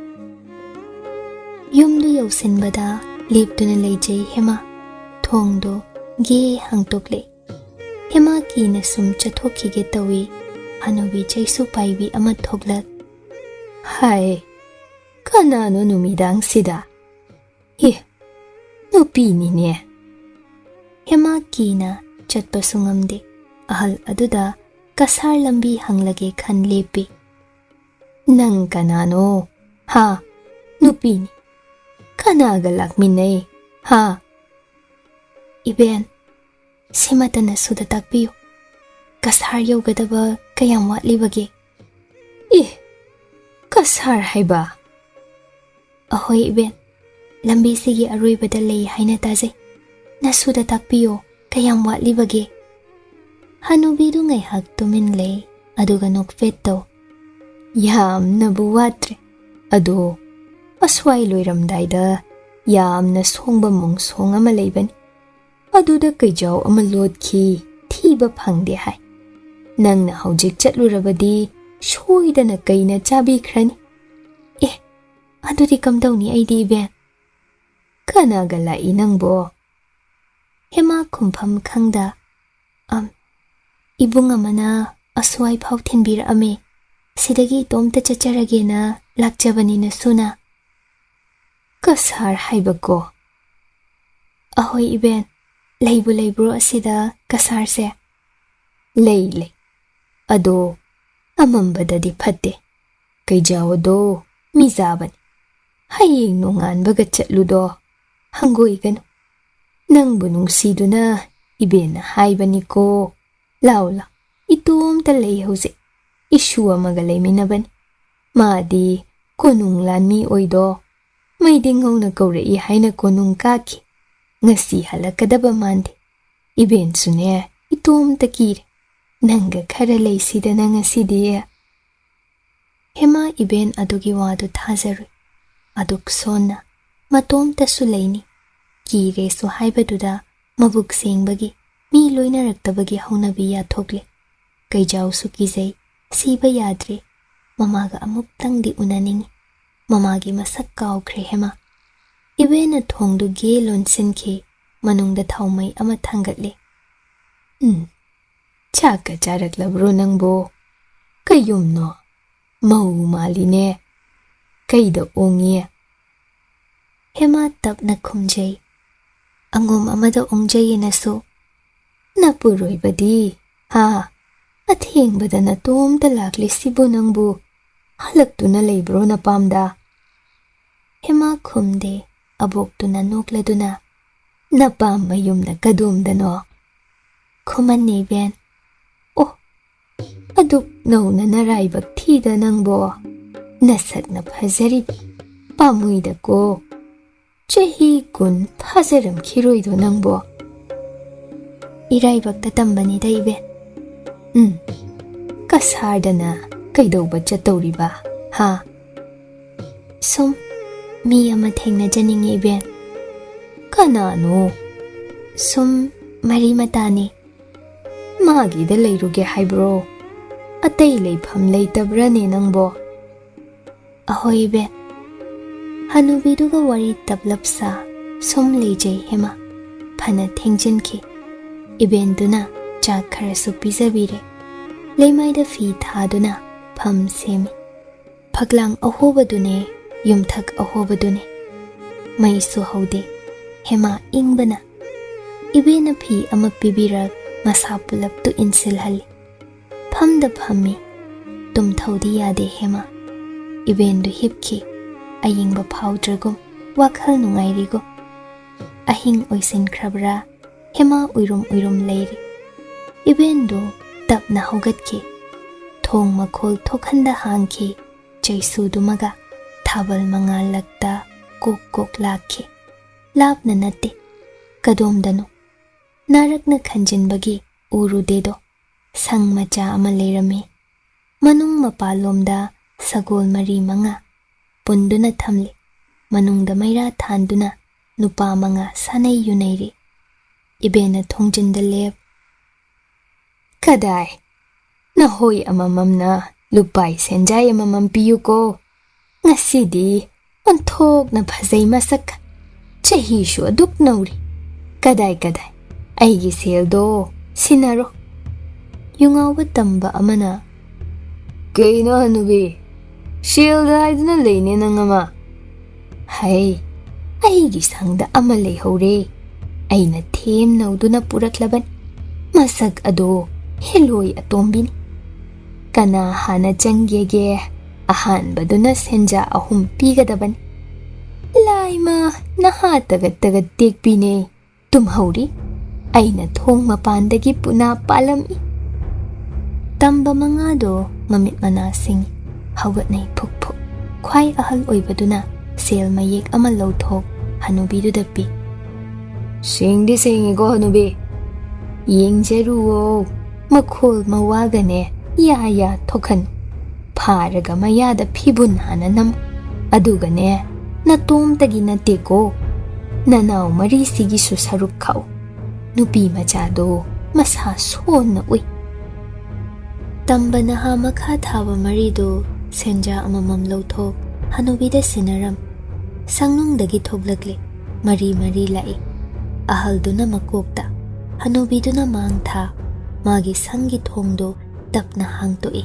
ꯌꯨꯝꯗꯨ ꯌꯧꯁꯤꯟꯕꯗ ꯂꯦꯞꯇꯨꯅ ꯂꯩꯖꯩ ꯍꯦꯃꯥ꯫ ꯊꯣꯡꯗꯨ ꯒꯦ ꯍꯥꯡꯇꯣꯛꯂꯦ꯫ ꯍꯦꯃꯥ ꯀꯤꯅ ꯁꯨꯝ ꯆꯠꯊꯣꯛꯈꯤꯒꯦ ꯇꯧꯏ꯫ ꯍꯅꯨꯕꯤ ꯆꯩꯁꯨ ꯄꯥꯏꯕꯤ ꯑꯃ ꯊꯣꯛꯂꯛ꯫ "ꯍꯥꯏ, ꯀꯅꯥꯅꯣ ꯅꯨꯃꯤꯗꯥꯡꯁꯤꯗ? ꯑꯦ, ꯅꯨꯄꯤꯅꯤꯅꯦ!" ꯍꯦꯃꯥ ꯀꯤꯅ ꯆꯠꯄꯁꯨ ꯉꯝꯗꯦ꯫ ꯑꯍꯜ ꯑꯗꯨꯗ ꯀꯁꯥꯔ ꯂꯝꯕꯤ ꯍꯪꯂꯒꯦ ꯈꯟ ꯂꯦꯞꯄꯤ꯫ "ꯅꯪ ꯀꯅꯥꯅꯣ? ꯍꯥ? ꯅꯨꯄꯤꯅꯤ꯫ ꯀꯅꯥꯒ ꯂꯥꯛꯃꯤꯟꯅꯩ? ꯍꯥ?" "ꯏꯕꯦꯟ, ꯁꯤꯃꯇ ꯅꯁꯨꯗ ꯇꯥꯛꯄꯤꯌꯨ꯫ ꯀꯁꯥꯔ ꯌꯧꯒꯗꯕ ꯀꯌꯥꯝ ꯋꯥꯠꯂꯤꯕꯒꯦ?" "ꯑꯦ, ꯀꯁꯥꯔ ꯍꯥꯏꯕ?" "ꯑꯍꯣꯏ ꯏꯕꯦꯟ, ꯂꯝꯕꯤꯁꯤꯒꯤ ꯑꯔꯣꯏꯕꯗ ꯂꯩ ꯍꯥꯏꯅ ꯇꯥꯖꯩ꯫ ꯅꯁꯨꯗ ꯇꯥꯛꯄꯤꯌꯣ, ꯀꯌꯥꯝ ꯋꯥꯠꯂꯤꯕꯒꯦ?" ꯍꯅꯨꯕꯤꯗꯨ ꯉꯥꯏꯍꯥꯛ ꯇꯨꯃꯤꯟ ꯂꯩ, ꯑꯗꯨꯒ ꯅꯣꯛꯐꯦꯠ ꯇꯧ꯫ "ꯌꯥꯝꯅꯕꯨ ꯋꯥꯠꯇ꯭ꯔꯦ꯫ ꯑꯗꯣ ꯑꯁ꯭ꯋꯥꯏ ꯂꯣꯏꯔꯝꯗꯥꯏꯗ ꯌꯥꯝꯅ ꯁꯣꯡꯕ ꯃꯣꯡꯁꯣꯡ ꯑꯃ ꯂꯩꯕꯅꯤ꯫ ꯑꯗꯨꯗ ꯀꯩꯖꯥꯎ ꯑꯃ ꯂꯣꯠꯈꯤ, ꯊꯤꯕ ꯐꯪꯗꯦ ꯍꯥꯏ꯫ ꯅꯪꯅ ꯍꯧꯖꯤꯛ ꯆꯠꯂꯨꯔꯕꯗꯤ ꯁꯣꯏꯗꯅ ꯀꯩꯅ ꯆꯥꯕꯤꯈ꯭ꯔꯅꯤ꯫ ꯑꯦ, ꯑꯗꯨꯗꯤ ꯀꯝꯗꯧꯅꯤ ꯑꯩꯗꯤ, ꯏꯕꯦꯟ?" "ꯀꯅꯥꯒ ꯂꯥꯛꯏ ꯅꯪꯕꯣ?" ꯍꯦꯃꯥ ꯈꯨꯝꯐꯝ ꯈꯪꯗ, "ꯑꯝ, ꯏꯕꯨꯡ ꯑꯃꯅ ꯑꯁ꯭ꯋꯥꯏ ꯐꯥꯎ ꯊꯤꯟꯕꯤꯔꯛꯑꯝꯃꯦ꯫ ꯁꯤꯗꯒꯤ ꯏꯇꯣꯝꯇ ꯆꯠꯆꯔꯒꯦꯅ ꯂꯥꯛꯆꯕꯅꯤ ꯅꯁꯨꯅ꯫" "ꯀꯁꯥꯔ ꯍꯥꯏꯕꯀꯣ?" "ꯑꯍꯣꯏ ꯏꯕꯦꯟ, ꯂꯩꯕꯨ ꯂꯩꯕ꯭ꯔꯣ ꯑꯁꯤꯗ ꯀꯁꯥꯔꯁꯦ?" "ꯂꯩ, ꯂꯩ꯫ ꯑꯗꯣ ꯑꯃꯝꯕꯗꯗꯤ ꯐꯠꯇꯦ꯫ ꯀꯩꯖꯥꯎ ꯑꯗꯣ ꯃꯤ ꯆꯥꯕꯅꯤ꯫ ꯍꯌꯦꯡ ꯅꯣꯡꯉꯥꯟꯕꯒ ꯆꯠꯂꯨꯗꯣ, ꯍꯪꯒꯣꯏꯒꯅꯨ꯫ ꯅꯪꯕꯨ ꯅꯨꯡꯁꯤꯗꯨꯅ ꯏꯕꯦꯟꯅ ꯍꯥꯏꯕꯅꯤꯀꯣ꯫ ꯂꯥꯎ, ꯂꯥꯎ, ꯏꯇꯣꯝꯇ ꯂꯩ ꯍꯧꯖꯤꯛ꯫ ꯏꯁꯨ ꯑꯃꯒ ꯂꯩꯃꯤꯟꯅꯕꯅꯤ꯫ ꯃꯥꯗꯤ ꯀꯣꯅꯨꯡ ꯂꯥꯟꯃꯤ ꯑꯣꯏꯗꯣ꯫ ꯃꯩꯗꯤꯡꯉꯧꯅ ꯀꯧꯔꯛꯏ ꯍꯥꯏꯅ ꯀꯣꯅꯨꯡ ꯀꯥꯈꯤ꯫ ꯉꯁꯤ ꯍꯜꯂꯛꯀꯗꯕ ꯃꯥꯟꯗꯦ꯫ ꯏꯕꯦꯟꯁꯨꯅꯦ, ꯏꯇꯣꯝꯇ ꯀꯤꯔꯦ꯫ ꯅꯪꯒ ꯈꯔ ꯂꯩꯁꯤꯗꯅ ꯉꯁꯤꯗꯤ꯫" ꯍꯦꯃꯥ ꯏꯕꯦꯟ ꯑꯗꯨꯒꯤ ꯋꯥꯗꯨ ꯊꯥꯖꯔꯨꯏ꯫ ꯑꯗꯨꯛ ꯁꯣꯟꯅ, ꯃꯇꯣꯝꯇꯁꯨ ꯂꯩꯅꯤ꯫ ꯀꯤꯔꯦꯁꯨ ꯍꯥꯏꯕꯗꯨꯗ ꯃꯕꯨꯛ ꯁꯦꯡꯕꯒꯤ, ꯃꯤ ꯂꯣꯏꯅꯔꯛꯇꯕꯒꯤ ꯍꯧꯅꯕꯤ ꯌꯥꯊꯣꯛꯂꯦ꯫ ꯀꯩꯖꯥꯎꯁꯨ ꯀꯤꯖꯩ, ꯁꯤꯕ ꯌꯥꯗ꯭ꯔꯦ꯫ ꯃꯃꯥꯒ ꯑꯃꯨꯛꯇꯪꯗꯤ ꯎꯅꯅꯤꯡꯏ꯫ ꯃꯃꯥꯒꯤ ꯃꯁꯛ ꯀꯥꯎꯈ꯭ꯔꯦ ꯍꯦꯃꯥ꯫ ꯏꯕꯦꯟꯅ ꯊꯣꯡꯗꯨ ꯒꯦ ꯂꯣꯟꯁꯤꯟꯈꯤ꯫ ꯃꯅꯨꯡꯗ ꯊꯥꯎꯃꯩ ꯑꯃ ꯊꯥꯡꯒꯠꯂꯤ꯫ "ꯎꯝ, ꯆꯥꯛꯀ ꯆꯥꯔꯛꯂꯕ꯭ꯔꯣ ꯅꯪꯕꯣ? ꯀꯩꯌꯨꯝꯅꯣ? ꯃꯧ ꯃꯥꯜꯂꯤꯅꯦ꯫ ꯀꯩꯗ ꯑꯣꯡꯉꯤ?" ꯍꯦꯃꯥ ꯇꯞꯅ ꯈꯨꯝꯖꯩ꯫ "ꯑꯉꯣꯝ ꯑꯃꯗ ꯑꯣꯡꯖꯩꯌꯦꯅꯁꯨ꯫ ꯅꯄꯨꯔꯣꯏꯕꯗꯤ, ꯍꯥ? ꯑꯊꯦꯡꯕꯗ ꯅꯇꯣꯝꯇ ꯂꯥꯛꯂꯤꯁꯤꯕꯨ ꯅꯪꯕꯨ? ꯍꯜꯂꯛꯇꯨꯅ ꯂꯩꯕ꯭ꯔꯣ ꯅꯄꯥꯝꯗ?" ꯍꯦꯃꯥ ꯈꯨꯝꯗꯦ꯫ ꯑꯕꯣꯛꯇꯨꯅ ꯅꯣꯛꯂꯗꯨꯅ, "ꯅꯄꯥꯝ ꯃꯌꯨꯝꯅ ꯀꯗꯣꯝꯗꯅꯣ?" ꯈꯨꯃꯟꯅꯦ ꯏꯕꯦꯟ꯫ "ꯑꯣ, ꯑꯗꯨꯛ ꯅꯧꯅ ꯅꯔꯥꯏꯕꯛ ꯊꯤꯗ ꯅꯪꯕꯣ? ꯅꯁꯛꯅ ꯐꯖꯔꯤꯕꯤ ꯄꯥꯝꯃꯨꯏꯗꯀꯣ꯫ ꯆꯍꯤ ꯀꯨꯟ ꯐꯥꯖꯔꯝꯈꯤꯔꯣꯏꯗꯣ ꯅꯪꯕꯣ?" "ꯏꯔꯥꯏꯕꯛꯇ ꯇꯝꯕꯅꯤꯗ ꯏꯕꯦꯟ꯫ ꯎꯝ, ꯀꯁꯥꯔꯗꯅ ꯀꯩꯗꯧꯕ ꯆꯠꯇꯧꯔꯤꯕ, ꯍꯥ?" "ꯁꯨꯝ ꯃꯤ ꯑꯃ ꯊꯦꯡꯅꯖꯅꯤꯡꯉꯤ ꯏꯕꯦꯟ꯫" "ꯀꯅꯥꯅꯣ?" "ꯁꯨꯝ ꯃꯔꯤ ꯃꯇꯥꯅꯤ꯫" "ꯃꯥꯒꯤꯗ ꯂꯩꯔꯨꯒꯦ ꯍꯥꯏꯕ꯭ꯔꯣ? ꯑꯇꯩ ꯂꯩꯐꯝ ꯂꯩꯇꯕ꯭ꯔꯅꯦ ꯅꯪꯕꯣ?" "ꯑꯍꯣꯏ ꯏꯕꯦꯟ꯫" ꯍꯅꯨꯕꯤꯗꯨꯒ ꯋꯥꯔꯤ ꯇꯞꯂꯞ ꯁꯥ ꯁꯨꯝ ꯂꯩꯖꯩ ꯍꯦꯃꯥ꯫ ꯐꯅ ꯊꯦꯡꯖꯤꯟꯈꯤ꯫ ꯏꯕꯦꯟꯗꯨꯅ ꯆꯥꯛ ꯈꯔꯁꯨ ꯄꯤꯖꯕꯤꯔꯦ꯫ ꯂꯩꯃꯥꯏꯗ ꯐꯤ ꯊꯥꯗꯨꯅ ꯐꯝ ꯁꯦꯝꯃꯤ꯫ ꯐꯛꯂꯥꯡ ꯑꯍꯣꯕꯗꯨꯅꯦ, ꯌꯨꯝꯊꯛ ꯑꯍꯣꯕꯗꯨꯅꯦ꯫ ꯃꯩꯁꯨ ꯍꯧꯗꯦ꯫ ꯍꯦꯃꯥ ꯏꯪꯕꯅ ꯏꯕꯦꯟꯅ ꯐꯤ ꯑꯃ ꯄꯤꯕꯤꯔꯛ ꯃꯁꯥ ꯄꯨꯂꯞꯇꯨ ꯏꯟꯁꯤꯜꯍꯜꯂꯤ꯫ ꯐꯝꯗ ꯐꯝꯃꯤ꯫ ꯇꯨꯝꯊꯧꯗꯤ ꯌꯥꯗꯦ ꯍꯦꯃꯥ꯫ ꯏꯕꯦꯟꯗꯨ ꯍꯤꯞꯈꯤ꯫ ꯑꯌꯤꯡꯕ ꯐꯥꯎꯗ꯭ꯔꯒꯨꯝ ꯋꯥꯈꯜ ꯅꯨꯡꯉꯥꯏꯔꯤꯒꯨꯝ꯫ ꯑꯍꯤꯡ ꯑꯣꯏꯁꯤꯟꯈ꯭ꯔꯕ꯭ꯔꯥ? ꯍꯦꯃꯥ ꯎꯏꯔꯨꯝ ꯎꯏꯔꯨꯝ ꯂꯩꯔꯤ꯫ ꯏꯕꯦꯟꯗꯨ ꯇꯞꯅ ꯍꯧꯒꯠꯈꯤ꯫ ꯊꯣꯡ ꯃꯈꯣꯜ ꯊꯣꯛꯍꯟꯗ ꯍꯥꯡꯈꯤ꯫ ꯆꯩꯁꯨꯗꯨꯃꯒ ꯊꯥꯕꯜ ꯃꯉꯥꯜꯂꯛꯇ ꯀꯣꯛ ꯀꯣꯛ ꯂꯥꯛꯈꯤ꯫ ꯂꯥꯞꯅ ꯅꯠꯇꯦ꯫ ꯀꯗꯣꯝꯗꯅꯣ? ꯅꯥꯔꯛꯅ ꯈꯟꯖꯤꯟꯕꯒꯤ ꯎꯔꯨꯗꯦꯗꯣ꯫ ꯁꯪ ꯃꯆꯥ ꯑꯃ ꯂꯩꯔꯝꯃꯤ꯫ ꯃꯅꯨꯡ ꯃꯄꯥꯟꯂꯣꯝꯗ ꯁꯒꯣꯜ ꯃꯔꯤ ꯃꯉꯥ ꯄꯨꯟꯗꯨꯅ ꯊꯝꯂꯤ꯫ ꯃꯅꯨꯡꯗ ꯃꯩꯔꯥ ꯊꯥꯟꯗꯨꯅ ꯅꯨꯄꯥ ꯃꯉꯥ ꯁꯥꯟꯅꯩ ꯌꯨꯅꯩꯔꯤ꯫ ꯏꯕꯦꯟꯅ ꯊꯣꯡꯖꯤꯟꯗ ꯂꯦꯞ꯫ "ꯀꯗꯥꯏ? ꯅꯍꯣꯏ ꯑꯃꯃꯝꯅ ꯂꯨꯄꯥꯏ ꯁꯦꯟꯖꯥꯏ ꯑꯃꯃꯝ ꯄꯤꯌꯨꯀꯣ꯫ ꯉꯁꯤꯗꯤ ꯑꯣꯟꯊꯣꯛꯅ ꯐꯖꯩ ꯃꯁꯛ꯫ ꯆꯍꯤꯁꯨ ꯑꯗꯨꯛ ꯅꯧꯔꯤ꯫ ꯀꯗꯥꯏ ꯀꯗꯥꯏ, ꯑꯩꯒꯤ ꯁꯦꯜꯗꯣ ꯁꯤꯟꯅꯔꯣ꯫" ꯌꯨꯉꯥꯎꯕ ꯇꯝꯕ ꯑꯃꯅ, "ꯀꯩꯅꯣ ꯍꯅꯨꯕꯤ, ꯁꯦꯜꯗ ꯍꯥꯏꯗꯨꯅ ꯂꯩꯅꯦ ꯅꯪ ꯑꯃ?" "ꯍꯩ, ꯑꯩꯒꯤ ꯁꯪꯗ ꯑꯃ ꯂꯩꯍꯧꯔꯦ꯫ ꯑꯩꯅ ꯊꯦꯝ ꯅꯧꯗꯨꯅ ꯄꯨꯔꯛꯂꯕꯅꯤ꯫ ꯃꯁꯛ ꯑꯗꯣ ꯍꯦꯂꯣꯏ ꯑꯇꯣꯝꯕꯤꯅꯤ꯫ ꯀꯅꯥ ꯍꯥꯟꯅ ꯆꯪꯒꯦꯒꯦ? ꯑꯍꯥꯟꯕꯗꯨꯅ ꯁꯦꯟꯖꯥ ꯑꯍꯨꯝ ꯄꯤꯒꯗꯕꯅꯤ꯫" "ꯂꯥꯏꯃ, ꯅꯍꯥ ꯇꯒꯠ ꯇꯒꯠ ꯇꯦꯛꯄꯤꯅꯦ꯫ ꯇꯨꯝꯍꯧꯔꯤ꯫ ꯑꯩꯅ ꯊꯣꯡ ꯃꯄꯥꯟꯗꯒꯤ ꯄꯨꯅꯥ ꯄꯥꯜꯂꯝꯃꯤ꯫" ꯇꯝꯕ ꯃꯉꯥꯗꯣ ꯃꯃꯤꯠ ꯃꯅꯥ ꯁꯤꯡꯏ꯫ ꯍꯧꯒꯠꯅꯩ ꯐꯨꯛ ꯐꯨꯛ꯫ ꯈ꯭ꯋꯥꯏ ꯑꯍꯜ ꯑꯣꯏꯕꯗꯨꯅ ꯁꯦꯜ ꯃꯌꯦꯛ ꯑꯃ ꯂꯧꯊꯣꯛ ꯍꯅꯨꯕꯤꯗꯨꯗ ꯄꯤ꯫ "ꯁꯦꯡꯗꯤ ꯁꯦꯡꯉꯤꯀꯣ ꯍꯅꯨꯕꯤ꯫ ꯌꯦꯡꯖꯔꯨꯋꯣ, ꯃꯈꯣꯜ ꯃꯋꯥꯒꯅꯦ ꯌꯥ ꯌꯥ ꯊꯣꯛꯍꯟ꯫ ꯐꯥꯔꯒ ꯃꯌꯥꯗ ꯐꯤꯕꯨꯟ ꯍꯥꯟꯅ ꯅꯝ꯫ ꯑꯗꯨꯒꯅꯦ, ꯅꯇꯣꯝꯇꯒꯤ ꯅꯠꯇꯦꯀꯣ, ꯅꯅꯥꯎ ꯃꯔꯤꯁꯤꯒꯤꯁꯨ ꯁꯔꯨꯛ ꯈꯥꯛꯎ꯫ ꯅꯨꯄꯤ ꯃꯆꯥꯗꯣ ꯃꯁꯥ ꯁꯣꯟꯅ ꯎꯏ꯫" ꯇꯝꯕ ꯅꯍꯥ ꯃꯈꯥ ꯊꯥꯕ ꯃꯔꯤꯗꯨ ꯁꯦꯟꯖꯥ ꯑꯃꯃꯝ ꯂꯧꯊꯣꯛ ꯍꯅꯨꯕꯤꯗ ꯁꯤꯟꯅꯔꯝ꯫ ꯁꯪꯅꯨꯡꯗꯒꯤ ꯊꯣꯛꯂꯛꯂꯦ꯫ ꯃꯔꯤ ꯃꯔꯤ ꯂꯥꯛꯏ꯫ ꯑꯍꯜꯗꯨꯅ ꯃꯀꯣꯛꯇ, ꯍꯅꯨꯕꯤꯗꯨꯅ ꯃꯥꯡ ꯊꯥ꯫ ꯃꯥꯒꯤ ꯁꯪꯒꯤ ꯊꯣꯡꯗꯨ ꯇꯞꯅ ꯍꯥꯡꯇꯣꯛꯏ꯫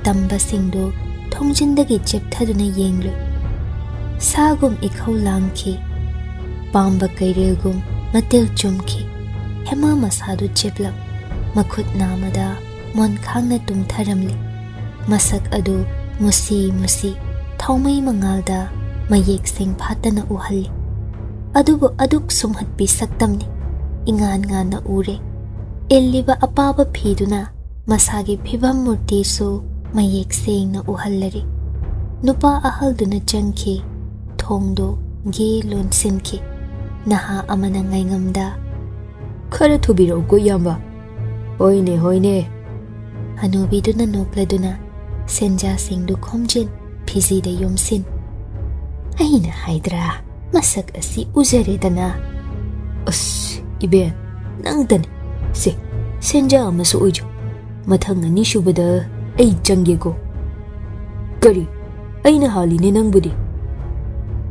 ꯇꯝꯕꯁꯤꯡꯗꯨ ꯊꯣꯡꯖꯤꯟꯗꯒꯤ ꯆꯦꯞꯊꯗꯨꯅ ꯌꯦꯡꯂꯨꯏ꯫ ꯁꯥꯒꯨꯝ ꯏꯈꯧ ꯂꯥꯡꯈꯤ꯫ ꯄꯥꯝꯕ ꯀꯩꯔꯦꯜꯒꯨꯝ ꯃꯇꯤꯜ ꯆꯨꯝꯈꯤ꯫ ꯍꯦꯃꯥ ꯃꯁꯥꯗꯨ ꯆꯦꯞꯂꯞ, ꯃꯈꯨꯠ ꯅꯥꯝꯃꯗ ꯃꯣꯟꯈꯥꯡꯅ ꯇꯨꯝꯊꯔꯝꯂꯤ꯫ ꯃꯁꯛ ꯑꯗꯨ ꯃꯨꯁꯤ ꯃꯨꯁꯤ ꯊꯥꯎꯃꯩ ꯃꯉꯥꯜꯗ ꯃꯌꯦꯛ ꯁꯦꯡ ꯐꯥꯠꯇꯅ ꯎꯍꯜꯂꯤ꯫ ꯑꯗꯨꯕꯨ ꯑꯗꯨꯛ ꯁꯨꯝꯍꯠꯄꯤ ꯁꯛꯇꯝꯅꯤ꯫ ꯏꯉꯥꯟ ꯉꯥꯟꯅ ꯎꯔꯦ꯫ ꯏꯜꯂꯤꯕ ꯑꯄꯥꯕ ꯐꯤꯗꯨꯅ ꯃꯁꯥꯒꯤ ꯐꯤꯕꯝ ꯃꯨꯔꯇꯤꯁꯨ ꯃꯌꯦꯛ ꯁꯦꯡꯅ ꯎꯍꯜꯂꯔꯤ꯫ ꯅꯨꯄꯥ ꯑꯍꯜꯗꯨꯅ ꯆꯪꯈꯤ꯫ ꯊꯣꯡꯗꯨ ꯒꯦ ꯂꯣꯟꯁꯤꯟꯈꯤ꯫ ꯅꯍꯥ ꯑꯃꯅ ꯉꯥꯏꯉꯝꯗ, "ꯈꯔ ꯊꯨꯕꯤꯔꯛꯎꯀꯣ, ꯏꯌꯥꯝꯕ꯫" "ꯍꯣꯏꯅꯦ, ꯍꯣꯏꯅꯦ꯫" ꯍꯅꯨꯕꯤꯗꯨꯅ ꯅꯣꯛꯂꯗꯨꯅ ꯁꯦꯟꯖꯥꯁꯤꯡꯗꯨ ꯈꯣꯝꯖꯤꯟ, ꯐꯤꯖꯤꯗ ꯌꯣꯝꯁꯤꯟ꯫ "ꯑꯩꯅ ꯍꯥꯏꯗ꯭ꯔꯥ, ꯃꯁꯛ ꯑꯁꯤ ꯎꯖꯔꯦꯗꯅ꯫" "ꯑꯁ, ꯏꯕꯦꯟ, ꯅꯪꯇꯅꯤ꯫ ꯁꯦ, ꯁꯦꯟꯖꯥ ꯑꯃꯁꯨ ꯑꯣꯏꯖꯧ꯫ ꯃꯊꯪ ꯑꯅꯤꯁꯨꯕꯗ ꯑꯩ ꯆꯪꯒꯦꯀꯣ꯫ ꯀꯔꯤ? ꯑꯩꯅ ꯍꯥꯜꯂꯤꯅꯦ ꯅꯪꯕꯨꯗꯤ꯫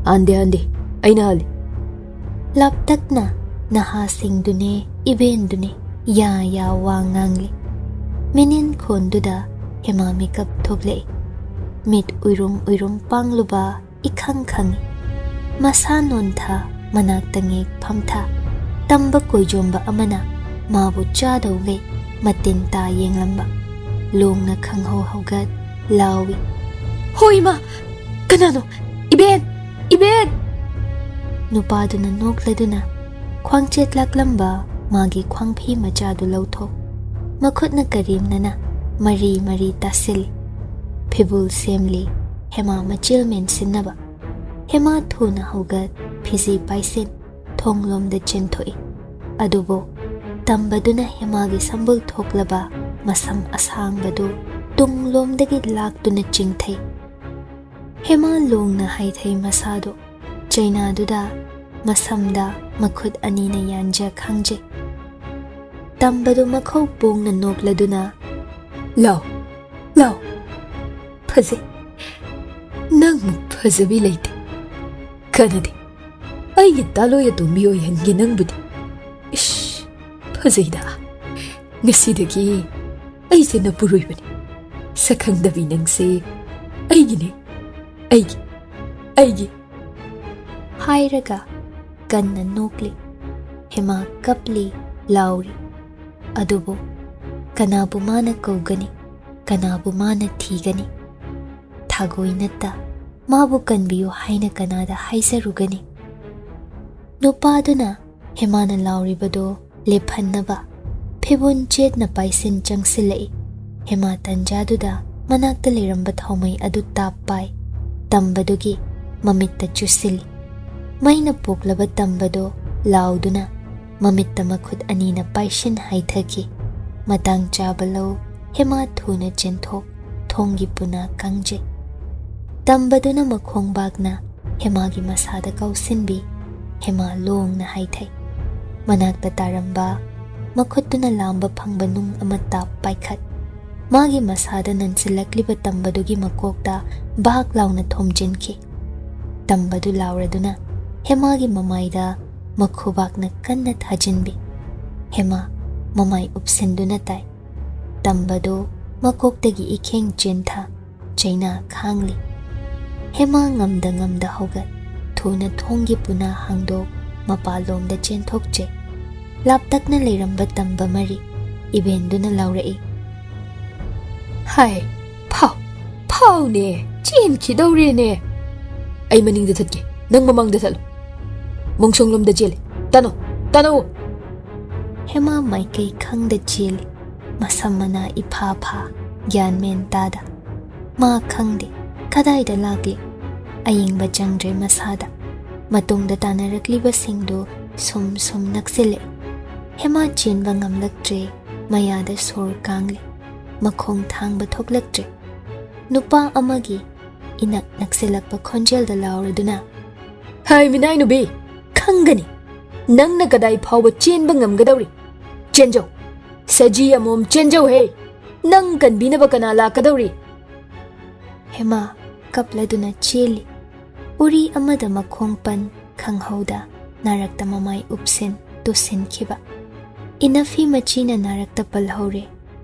ꯍꯥꯟꯗꯦ, ꯍꯥꯟꯗꯦ, ꯑꯩꯅ ꯍꯥꯜꯂꯤ꯫ ꯂꯥꯞꯇꯛꯅ ꯅꯍꯥꯁꯤꯡꯗꯨꯅꯦ ꯏꯕꯦꯟꯗꯨꯅꯦ ꯌꯥ ꯌꯥ ꯋꯥ ꯉꯥꯡꯂꯤ꯫ ꯃꯤꯅꯤꯟ ꯈꯣꯟꯗꯨꯗ ꯍꯦꯃꯥ ꯃꯤꯀꯞ ꯊꯣꯛꯂꯛꯏ꯫ ꯃꯤꯠ ꯎꯏꯔꯨꯝ ꯎꯏꯔꯨꯝ ꯄꯥꯡꯂꯨꯕ ꯏꯈꯪ ꯈꯪꯏ꯫ ꯃꯁꯥ ꯅꯣꯟꯊ ꯃꯅꯥꯛꯇ ꯉꯦꯛ ꯐꯝꯊ꯫ ꯇꯝꯕ ꯀꯣꯏꯖꯣꯝꯕ ꯑꯃꯅ ꯃꯥꯕꯨ ꯆꯥꯗꯧꯒꯩ ꯃꯇꯤꯟ ꯇꯥ ꯌꯦꯡꯂꯝꯕ꯫ ꯂꯣꯡꯅ ꯈꯪꯍꯧ ꯍꯧꯒꯠ ꯂꯥꯎꯏ꯫ "ꯍꯣ ꯏꯃꯥ! ꯀꯅꯥꯅꯣ? ꯏꯕꯦꯟ! ꯏꯕꯦꯟ!" ꯅꯨꯄꯥꯗꯨꯅ ꯅꯣꯛꯂꯗꯨꯅ ꯈ꯭ꯋꯥꯡꯆꯦꯠ ꯂꯥꯛꯂꯝꯕ ꯃꯥꯒꯤ ꯈ꯭ꯋꯥꯡꯐꯤ ꯃꯆꯥꯗꯨ ꯂꯧꯊꯣꯛ ꯃꯈꯨꯠꯅ ꯀꯔꯦꯝꯅꯅ ꯃꯔꯤ ꯃꯔꯤ ꯇꯥꯁꯤꯜꯂꯤ꯫ ꯐꯤꯕꯨꯜ ꯁꯦꯝꯂꯤ ꯍꯦꯃꯥ ꯃꯆꯤꯜ ꯃꯦꯟꯁꯤꯟꯅꯕ꯫ ꯍꯦꯃꯥ ꯊꯨꯅ ꯍꯧꯒꯠ ꯐꯤꯖꯤ ꯄꯥꯏꯁꯤꯟ ꯊꯣꯡꯂꯣꯝꯗ ꯆꯦꯟꯊꯣꯛꯏ꯫ ꯑꯗꯨꯕꯨ ꯇꯝꯕꯗꯨꯅ ꯍꯦꯃꯥꯒꯤ ꯁꯝꯕꯨꯜ ꯊꯣꯛꯂꯕ ꯃꯁꯝ ꯑꯁꯥꯡꯕꯗꯨ ꯇꯨꯡꯂꯣꯝꯗꯒꯤ ꯂꯥꯛꯇꯨꯅ ꯆꯤꯡꯊꯩ꯫ ꯍꯦꯃꯥ ꯂꯣꯡꯅ ꯍꯥꯏꯊꯩ ꯃꯁꯥꯗꯨ꯫ ꯆꯩꯅꯥꯗꯨꯗ ꯃꯁꯝꯗ ꯃꯈꯨꯠ ꯑꯅꯤꯅ ꯌꯥꯟꯖ ꯈꯥꯡꯖꯩ꯫ ꯇꯝꯕꯗꯨ ꯃꯈꯧ ꯄꯣꯡꯅ ꯅꯣꯛꯂꯗꯨꯅ, "ꯂꯥꯎ, ꯂꯥꯎ꯫ ꯐꯖꯩ꯫ ꯅꯪꯃꯨꯛ ꯐꯖꯕꯤ ꯂꯩꯇꯦ꯫ ꯀꯥꯟꯅꯗꯦ꯫ ꯑꯩꯒꯤ ꯇꯥꯂꯣꯏ ꯑꯇꯣꯝꯕꯤ ꯑꯣꯏꯍꯟꯒꯦ ꯅꯪꯕꯨꯗꯤ꯫ ꯏꯁ, ꯐꯖꯩꯗ꯫ ꯉꯁꯤꯗꯒꯤ ꯑꯩꯁꯦ ꯅꯄꯨꯔꯣꯏꯕꯅꯤ꯫ ꯁꯛꯈꯪꯗꯕꯤ ꯅꯪꯁꯦ ꯑꯩꯒꯤꯅꯦ꯫ ꯑꯩꯒꯤ, ꯑꯩꯒꯤ꯫" ꯍꯥꯏꯔꯒ ꯀꯟꯅ ꯅꯣꯛꯂꯤ꯫ ꯍꯦꯃꯥ ꯀꯞꯂꯤ, ꯂꯥꯎꯔꯤ꯫ ꯑꯗꯨꯕꯨ ꯀꯅꯥꯕꯨ ꯃꯥꯅ ꯀꯧꯒꯅꯤ? ꯀꯅꯥꯕꯨ ꯃꯥꯅ ꯊꯤꯒꯅꯤ? ꯊꯥꯒꯣꯏ ꯅꯠꯇ ꯃꯥꯕꯨ ꯀꯟꯕꯤꯌꯨ ꯍꯥꯏꯅ ꯀꯅꯥꯗ ꯍꯥꯏꯖꯔꯨꯒꯅꯤ? ꯅꯨꯄꯥꯗꯨꯅ ꯍꯦꯃꯥꯅ ꯂꯥꯎꯔꯤꯕꯗꯨ ꯂꯦꯞꯍꯟꯅꯕ ꯐꯤꯕꯨꯟ ꯆꯦꯠꯅ ꯄꯥꯏꯁꯤꯟ ꯆꯪꯁꯤꯜꯂꯛꯏ꯫ ꯍꯦꯃꯥ ꯇꯟꯖꯥꯗꯨꯗ ꯃꯅꯥꯛꯇ ꯂꯩꯔꯝꯕ ꯊꯥꯎꯃꯩ ꯑꯗꯨ ꯇꯥꯞ ꯄꯥꯏ꯫ ꯇꯝꯕꯗꯨꯒꯤ ꯃꯃꯤꯠꯇ ꯆꯨꯁꯤꯜꯂꯤ꯫ ꯃꯩꯅ ꯄꯣꯛꯂꯕ ꯇꯝꯕꯗꯨ ꯂꯥꯎꯗꯨꯅ ꯃꯃꯤꯠꯇ ꯃꯈꯨꯠ ꯑꯅꯤꯅ ꯄꯥꯏꯁꯤꯟ ꯍꯥꯏꯊꯈꯤ꯫ ꯃꯇꯥꯡ ꯆꯥꯕ ꯂꯧ ꯍꯦꯃꯥ ꯊꯨꯅ ꯆꯦꯟꯊꯣꯛ ꯊꯣꯡꯒꯤ ꯄꯨꯅꯥ ꯀꯪꯖꯩ꯫ ꯇꯝꯕꯗꯨꯅ ꯃꯈꯣꯡꯕꯥꯛꯅ ꯍꯦꯃꯥꯒꯤ ꯃꯁꯥꯗ ꯀꯧꯁꯤꯟꯕꯤ꯫ ꯍꯦꯃꯥ ꯂꯣꯡꯅ ꯍꯥꯏꯊꯩ꯫ ꯃꯅꯥꯛꯇ ꯇꯥꯔꯝꯕ ꯃꯈꯨꯠꯇꯨꯅ ꯂꯥꯝꯕ ꯐꯪꯕ ꯅꯨꯡ ꯑꯃ ꯇꯥꯞ ꯄꯥꯏꯈꯠ꯫ ꯃꯥꯒꯤ ꯃꯁꯥꯗ ꯅꯟꯁꯤꯜꯂꯛꯂꯤꯕ ꯇꯝꯕꯗꯨꯒꯤ ꯃꯀꯣꯛꯇ ꯕꯥꯛ ꯂꯥꯎꯅ ꯊꯣꯝꯖꯤꯟꯈꯤ꯫ ꯇꯝꯕꯗꯨ ꯂꯥꯎꯔꯗꯨꯅ ꯍꯦꯃꯥꯒꯤ ꯃꯃꯥꯏꯗ ꯃꯈꯨꯕꯥꯛꯅ ꯀꯟꯅ ꯊꯥꯖꯤꯟꯕꯤ꯫ ꯍꯦꯃꯥ ꯃꯃꯥꯏ ꯎꯞꯁꯤꯟꯗꯨꯅ ꯇꯥꯏ꯫ ꯇꯝꯕꯗꯨ ꯃꯀꯣꯛꯇꯒꯤ ꯏꯈꯦꯡ ꯆꯦꯟꯊ ꯆꯩꯅꯥ ꯈꯥꯡꯂꯤ꯫ ꯍꯦꯃꯥ ꯉꯝꯗ ꯉꯝꯗ ꯍꯧꯒꯠ, ꯊꯨꯅ ꯊꯣꯡꯒꯤ ꯄꯨꯅꯥ ꯍꯥꯡꯗꯣꯛ, ꯃꯄꯥꯟꯂꯣꯝꯗ ꯆꯦꯟꯊꯣꯛꯆꯩ꯫ ꯂꯥꯞꯇꯛꯅ ꯂꯩꯔꯝꯕ ꯇꯝꯕ ꯃꯔꯤ ꯏꯕꯦꯟꯗꯨꯅ ꯂꯥꯎꯔꯛꯏ꯫ "ꯍꯥꯏ, ꯐꯥꯎ, ꯐꯥꯎꯅꯦ, ꯆꯦꯟꯈꯤꯗꯧꯔꯦꯅꯦ꯫ ꯑꯩ ꯃꯅꯤꯡꯗ ꯊꯠꯀꯦ, ꯅꯪ ꯃꯃꯥꯡꯗ ꯊꯠꯂꯣ꯫ ꯃꯣꯡꯁꯣꯡꯂꯣꯝꯗ ꯆꯦꯜꯂꯦ, ꯇꯥꯅꯣ, ꯇꯥꯅꯣ!" ꯍꯦꯃꯥ ꯃꯥꯏꯀꯩ ꯈꯪꯗ ꯆꯦꯜꯂꯤ꯫ ꯃꯁꯝ ꯃꯅꯥ ꯏꯐꯥ ꯐꯥ, ꯒ꯭ꯌꯥꯟ ꯃꯦꯟ ꯇꯥꯗ꯫ ꯃꯥ ꯈꯪꯗꯦ ꯀꯗꯥꯏꯗ ꯂꯥꯛꯂꯤ꯫ ꯑꯌꯦꯡꯕ ꯆꯪꯗ꯭ꯔꯦ ꯃꯁꯥꯗ꯫ ꯃꯇꯨꯡꯗ ꯇꯥꯟꯅꯔꯛꯂꯤꯕꯁꯤꯡꯗꯨ ꯁꯨꯝ ꯁꯨꯝ ꯅꯛꯁꯤꯜꯂꯛꯏ꯫ ꯍꯦꯃꯥ ꯆꯦꯟꯕ ꯉꯝꯂꯛꯇ꯭ꯔꯦ꯫ ꯃꯌꯥꯗ ꯁꯣꯔ ꯀꯥꯡꯂꯤ꯫ ꯃꯈꯣꯡ ꯊꯥꯡꯕ ꯊꯣꯛꯂꯛꯇ꯭ꯔꯦ꯫ ꯅꯨꯄꯥ ꯑꯃꯒꯤ ꯏꯅꯛ ꯅꯛꯁꯤꯜꯂꯛꯄ ꯈꯣꯟꯖꯦꯜꯗ ꯂꯥꯎꯔꯗꯨꯅ, "ꯍꯥꯏ ꯃꯤꯅꯥꯏꯅꯨꯕꯤ, ꯈꯪꯒꯅꯤ꯫ ꯅꯪꯅ ꯀꯗꯥꯏ ꯐꯥꯎꯕ ꯆꯦꯟꯕ ꯉꯝꯒꯗꯧꯔꯤ? ꯆꯦꯟꯖꯧ꯫ ꯁꯖꯤ ꯑꯃꯣꯝ, ꯆꯦꯟꯖꯧ ꯍꯦ꯫ ꯅꯪ ꯀꯟꯕꯤꯅꯕ ꯀꯅꯥ ꯂꯥꯛꯀꯗꯧꯔꯤ?" ꯍꯦꯃꯥ ꯀꯞꯂꯗꯨꯅ ꯆꯦꯜꯂꯤ꯫ ꯎꯔꯤ ꯑꯃꯗ ꯃꯈꯣꯡ ꯄꯟ ꯈꯪꯍꯧꯗ ꯅꯥꯔꯛꯇ ꯃꯃꯥꯏ ꯎꯞꯁꯤꯟ ꯇꯨꯁꯤꯟꯈꯤꯕ꯫ ꯏꯅꯐꯤ ꯃꯆꯤꯅ ꯅꯥꯔꯛꯇ ꯄꯜꯍꯧꯔꯦ꯫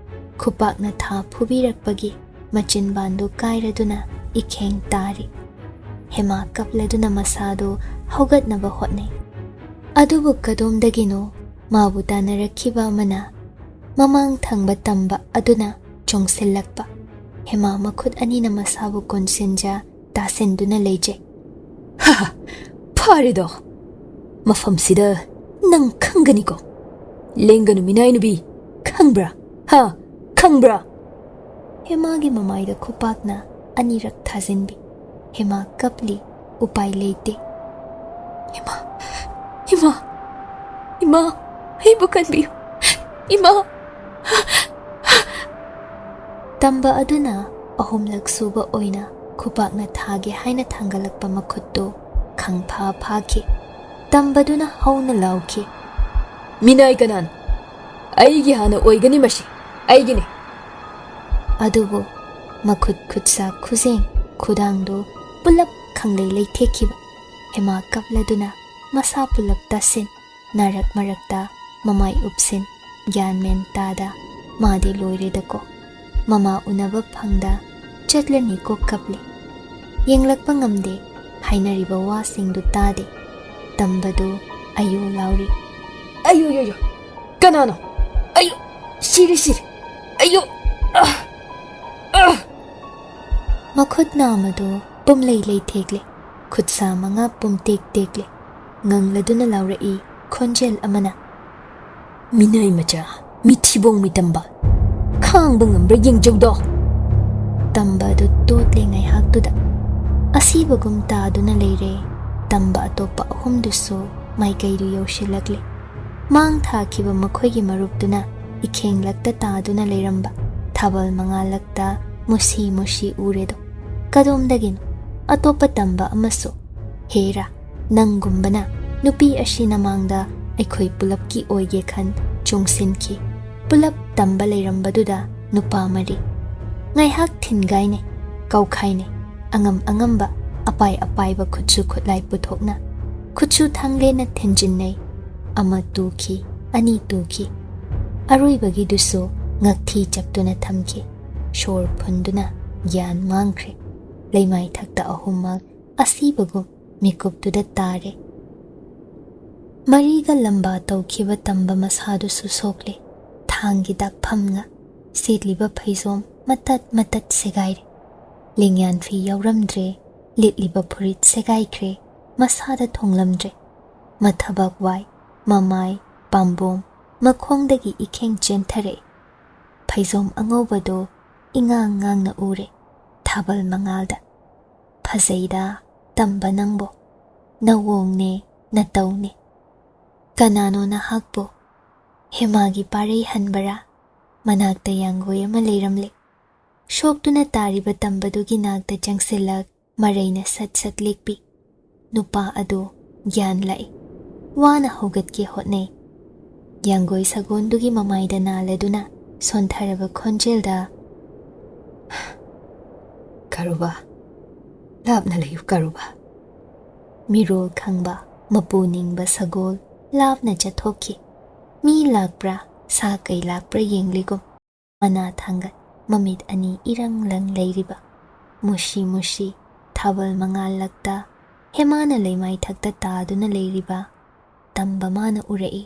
ꯈꯨꯄꯥꯛꯅ ꯊꯥ ꯐꯨꯕꯤꯔꯛꯄꯒꯤ ꯃꯆꯤꯟꯕꯥꯟꯗꯨ ꯀꯥꯏꯔꯗꯨꯅ ꯏꯈꯦꯡ ꯇꯥꯔꯤ꯫ ꯍꯦꯃꯥ ꯀꯞꯂꯗꯨꯅ ꯃꯁꯥꯗꯨ ꯍꯧꯒꯠꯅꯕ ꯍꯣꯠꯅꯩ꯫ ꯑꯗꯨꯕꯨ ꯀꯗꯣꯝꯗꯒꯤꯅꯣ ꯃꯥꯕꯨ ꯇꯥꯟꯅꯔꯛꯈꯤꯕ ꯑꯃꯅ ꯃꯃꯥꯡ ꯊꯪꯕ ꯇꯝꯕ ꯑꯗꯨꯅ ꯆꯣꯡꯁꯤꯜꯂꯛꯄ꯫ ꯍꯦꯃꯥ ꯃꯈꯨꯠ ꯑꯅꯤꯅ ꯃꯁꯥꯕꯨ ꯀꯣꯟꯁꯤꯟꯖ ꯇꯥꯁꯤꯟꯗꯨꯅ ꯂꯩꯖꯩ꯫ "ꯍꯥ, ꯐꯔꯦꯗꯣ꯫ ꯃꯐꯝꯁꯤꯗ ꯅꯪ ꯈꯪꯒꯅꯤꯀꯣ꯫ ꯂꯦꯡꯒꯅꯨ ꯃꯤꯅꯥꯏ ꯅꯨꯕꯤ, ꯈꯪꯕ꯭ꯔꯥ? ꯍꯥ, ꯈꯪꯕ꯭ꯔꯥ?" ꯍꯦꯃꯥꯒꯤ ꯃꯃꯥꯏꯗ ꯈꯨꯄꯥꯛꯅ ꯑꯅꯤꯔꯛ ꯊꯥꯖꯤꯟꯕꯤ꯫ ꯍꯦꯃꯥ ꯀꯞꯂꯤ, ꯎꯄꯥꯏ ꯂꯩꯇꯦ꯫ "ꯏꯃꯥ, ꯏꯃꯥ, ꯏꯃꯥ, ꯑꯩꯕꯨ ꯀꯟꯕꯤꯌꯨ, ꯏꯃꯥ!" ꯇꯝꯕ ꯑꯗꯨꯅ ꯑꯍꯨꯝꯂꯛ ꯁꯨꯕ ꯑꯣꯏꯅ ꯈꯨꯄꯥꯛꯅ ꯊꯥꯒꯦ ꯍꯥꯏꯅ ꯊꯥꯡꯒꯠꯂꯛꯄ ꯃꯈꯨꯠꯇꯨ ꯈꯪꯐꯥ ꯐꯥꯈꯤ꯫ ꯇꯝꯕꯗꯨꯅ ꯍꯧꯅ ꯂꯥꯎꯈꯤ, "ꯃꯤꯅꯥꯏ ꯀꯅꯥꯅꯣ? ꯑꯩꯒꯤ ꯍꯥꯟꯅ ꯑꯣꯏꯒꯅꯤ ꯃꯁꯤ, ꯑꯩꯒꯤꯅꯤ!" ꯑꯗꯨꯕꯨ ꯃꯈꯨꯠ, ꯈꯨꯠꯁꯥ, ꯈꯨꯖꯦꯡ, ꯈꯨꯗꯥꯡꯗꯨ ꯄꯨꯂꯞ ꯈꯪꯂꯩ ꯂꯩꯊꯦꯛꯈꯤꯕ꯫ ꯍꯦꯃꯥ ꯀꯞꯂꯗꯨꯅ ꯃꯁꯥ ꯄꯨꯂꯞ ꯇꯥꯁꯤꯟ, ꯅꯥꯔꯛ ꯃꯔꯛꯇ ꯃꯃꯥꯏ ꯎꯞꯁꯤꯟ, ꯒ꯭ꯌꯥꯟ ꯃꯦꯟ ꯇꯥꯗ, ꯃꯥꯗꯤ ꯂꯣꯏꯔꯦꯗꯀꯣ꯫ ꯃꯃꯥ ꯎꯅꯕ ꯐꯪꯗ ꯆꯠꯂꯅꯤꯀꯣ ꯀꯞꯂꯤ꯫ ꯌꯦꯡꯂꯛꯄ ꯉꯝꯗꯦ, ꯍꯥꯏꯅꯔꯤꯕ ꯋꯥꯁꯤꯡꯗꯨ ꯇꯥꯗꯦ꯫ ꯇꯝꯕꯗꯨ ꯑꯌꯨ ꯂꯥꯎꯔꯤ꯫ "ꯑꯌꯨ, ꯌꯨ, ꯌꯨ! ꯀꯅꯥꯅꯣ? ꯑꯌꯨ! ꯁꯤꯔꯦ, ꯁꯤꯔꯦ! ꯑꯌꯨ! ꯑꯥ! ꯑꯥ!" ꯃꯈꯨꯠ ꯅꯥꯝꯃꯗꯨ ꯄꯨꯝꯂꯩ ꯂꯩꯊꯦꯛꯂꯦ, ꯈꯨꯠꯁꯥ ꯃꯉꯥ ꯄꯨꯝꯇꯦꯛ ꯇꯦꯛꯂꯦ꯫ ꯉꯪꯂꯗꯨꯅ ꯂꯥꯎꯔꯛꯏ ꯈꯣꯟꯖꯦꯜ ꯑꯃꯅ, "ꯃꯤꯅꯥꯏ ꯃꯆꯥ, ꯃꯤꯊꯤꯕꯣꯡ ꯃꯤꯇꯝꯕ, ꯈꯥꯡꯕ ꯉꯝꯕ꯭ꯔꯥ ꯌꯦꯡꯖꯧꯗꯣ!" ꯇꯝꯕ ꯑꯗꯨ ꯇꯣꯠꯂꯦ ꯉꯥꯏꯍꯥꯛꯇꯨꯗ꯫ ꯑꯁꯤꯕꯒꯨꯝ ꯇꯥꯗꯨꯅ ꯂꯩꯔꯦ꯫ ꯇꯝꯕ ꯑꯇꯣꯞꯄ ꯑꯍꯨꯝꯗꯨꯁꯨ ꯃꯥꯏꯀꯩꯗꯨ ꯌꯧꯁꯤꯜꯂꯛꯂꯦ꯫ ꯃꯥꯡ ꯊꯥꯈꯤꯕ ꯃꯈꯣꯏꯒꯤ ꯃꯔꯨꯞꯇꯨꯅ ꯏꯈꯦꯡꯂꯛꯇ ꯇꯥꯗꯨꯅ ꯂꯩꯔꯝꯕ ꯊꯥꯕꯜ ꯃꯉꯥꯂꯛꯇ ꯃꯨꯁꯤ ꯃꯨꯁꯤ ꯎꯔꯦꯗꯣ꯫ ꯀꯗꯣꯝꯗꯒꯤꯅꯣ? ꯑꯇꯣꯞꯄ ꯇꯝꯕ ꯑꯃꯁꯨ꯫ ꯍꯦꯔꯥ, ꯅꯪꯒꯨꯝꯕꯅ ꯅꯨꯄꯤ ꯑꯁꯤꯅ ꯃꯥꯡꯗ ꯑꯩꯈꯣꯏ ꯄꯨꯂꯞꯀꯤ ꯑꯣꯏꯒꯦ ꯈꯟ ꯆꯣꯡꯁꯤꯟꯈꯤ꯫ ꯄꯨꯂꯞ ꯇꯝꯕ ꯂꯩꯔꯝꯕꯗꯨꯗ ꯅꯨꯄꯥ ꯃꯔꯤ꯫ ꯉꯥꯏꯍꯥꯛ ꯊꯤꯟꯒꯥꯏꯅꯩ, ꯀꯥꯎꯈꯥꯏꯅꯩ, ꯑꯉꯝ ꯑꯉꯝꯕ, ꯑꯄꯥꯏ ꯑꯄꯥꯏꯕ ꯈꯨꯠꯁꯨ ꯈꯨꯠꯂꯥꯏ ꯄꯨꯊꯣꯛꯅ ꯈꯨꯠꯁꯨ ꯊꯥꯡꯂꯦꯟꯅ ꯊꯤꯟꯖꯤꯟꯅꯩ꯫ ꯑꯃ ꯇꯨꯈꯤ, ꯑꯅꯤ ꯇꯨꯈꯤ꯫ ꯑꯔꯣꯏꯕꯒꯤꯗꯨꯁꯨ ꯉꯛꯊꯤ ꯆꯞꯇꯨꯅ ꯊꯝꯈꯤ꯫ ꯁꯣꯔ ꯐꯨꯟꯗꯨꯅ ꯒ꯭ꯌꯥꯟ ꯃꯥꯡꯈ꯭ꯔꯦ꯫ ꯂꯩꯃꯥꯏꯊꯛꯇ ꯑꯍꯨꯝꯃꯛ ꯑꯁꯤꯕꯒꯨꯝ ꯃꯤꯀꯨꯞꯇꯨꯗ ꯇꯥꯔꯦ꯫ ꯃꯔꯤꯒ ꯂꯝꯕꯥ ꯇꯧꯈꯤꯕ ꯇꯝꯕ ꯃꯁꯥꯗꯨꯁꯨ ꯁꯣꯛꯂꯦ꯫ ꯊꯥꯡꯒꯤ ꯗꯥꯛꯐꯝꯅ ꯁꯦꯠꯂꯤꯕ ꯐꯩꯖꯣꯝ ꯃꯇꯠ ꯃꯇꯠ ꯁꯦꯒꯥꯏꯔꯦ꯫ ꯂꯦꯡꯌꯥꯟ ꯐꯤ ꯌꯥꯎꯔꯝꯗ꯭ꯔꯦ, ꯂꯤꯠꯂꯤꯕ ꯐꯨꯔꯤꯠ ꯁꯦꯒꯥꯏꯈ꯭ꯔꯦ, ꯃꯁꯥꯗ ꯊꯣꯡꯂꯝꯗ꯭ꯔꯦ꯫ ꯃꯊꯕꯥꯛ ꯋꯥꯏ, ꯃꯃꯥꯏ, ꯄꯥꯝꯕꯣꯝ, ꯃꯈꯣꯡꯗꯒꯤ ꯏꯈꯦꯡ ꯆꯦꯟꯊꯔꯛꯏ꯫ ꯐꯩꯖꯣꯝ ꯑꯉꯧꯕꯗꯨ ꯏꯉꯥꯡ ꯉꯥꯡꯅ ꯎꯔꯦ ꯊꯥꯕꯜ ꯃꯉꯥꯜꯗ꯫ "ꯐꯖꯩꯗ ꯇꯝꯕ ꯅꯪꯕꯣ, ꯅꯋꯣꯡꯅꯦ, ꯅꯇꯧꯅꯦ꯫ ꯀꯅꯥꯅꯣ ꯅꯍꯥꯛꯄꯨ? ꯍꯦꯃꯥꯒꯤ ꯄꯥꯔꯩ ꯍꯟꯕꯔꯥ?" ꯃꯅꯥꯛꯇ ꯌꯥꯡꯒꯣꯏ ꯑꯃ ꯂꯩꯔꯝꯂꯦ꯫ ꯁꯣꯛꯇꯨꯅ ꯇꯥꯔꯤꯕ ꯇꯝꯕꯗꯨꯒꯤ ꯅꯥꯛꯇ ꯆꯪꯁꯤꯜꯂꯛ ꯃꯔꯩꯅ ꯁꯠ ꯁꯠ ꯂꯦꯛꯄꯤ꯫ ꯅꯨꯄꯥ ꯑꯗꯨ ꯒ꯭ꯌꯥꯟ ꯂꯥꯛꯏ꯫ ꯋꯥꯅ ꯍꯧꯒꯠꯀꯦ ꯍꯣꯠꯅꯩ꯫ ꯌꯥꯡꯒꯣꯏ ꯁꯒꯣꯟꯗꯨꯒꯤ ꯃꯃꯥꯏꯗ ꯅꯥꯜꯂꯗꯨꯅ ꯁꯣꯟꯊꯔꯕ ꯈꯣꯟꯖꯦꯜꯗ, "ꯀꯔꯨꯕ, ꯂꯥꯞꯅ ꯂꯩꯌꯨ ꯀꯔꯨꯕ"꯫ ꯃꯤꯔꯣꯜ ꯈꯪꯕ, ꯃꯄꯨ ꯅꯤꯡꯕ ꯁꯒꯣꯜ ꯂꯥꯞꯅ ꯆꯠꯊꯣꯛꯈꯤ꯫ ꯃꯤ ꯂꯥꯛꯄ꯭ꯔꯥ, ꯁꯥ ꯀꯩ ꯂꯥꯛꯄ꯭ꯔꯥ ꯌꯦꯡꯂꯤꯒꯨꯝ꯫ ꯃꯅꯥ ꯊꯥꯡꯒꯠ, ꯃꯃꯤꯠ ꯑꯅꯤ ꯏꯔꯪ ꯂꯪ ꯂꯩꯔꯤꯕ, ꯃꯨꯁꯤ ꯃꯨꯁꯤ ꯊꯥꯕꯜ ꯃꯉꯥꯜꯂꯛꯇ ꯍꯦꯃꯥꯅ ꯂꯩꯃꯥꯏꯊꯛꯇ ꯇꯥꯗꯨꯅ ꯂꯩꯔꯤꯕ ꯇꯝꯕ ꯃꯥꯅ ꯎꯔꯛꯏ꯫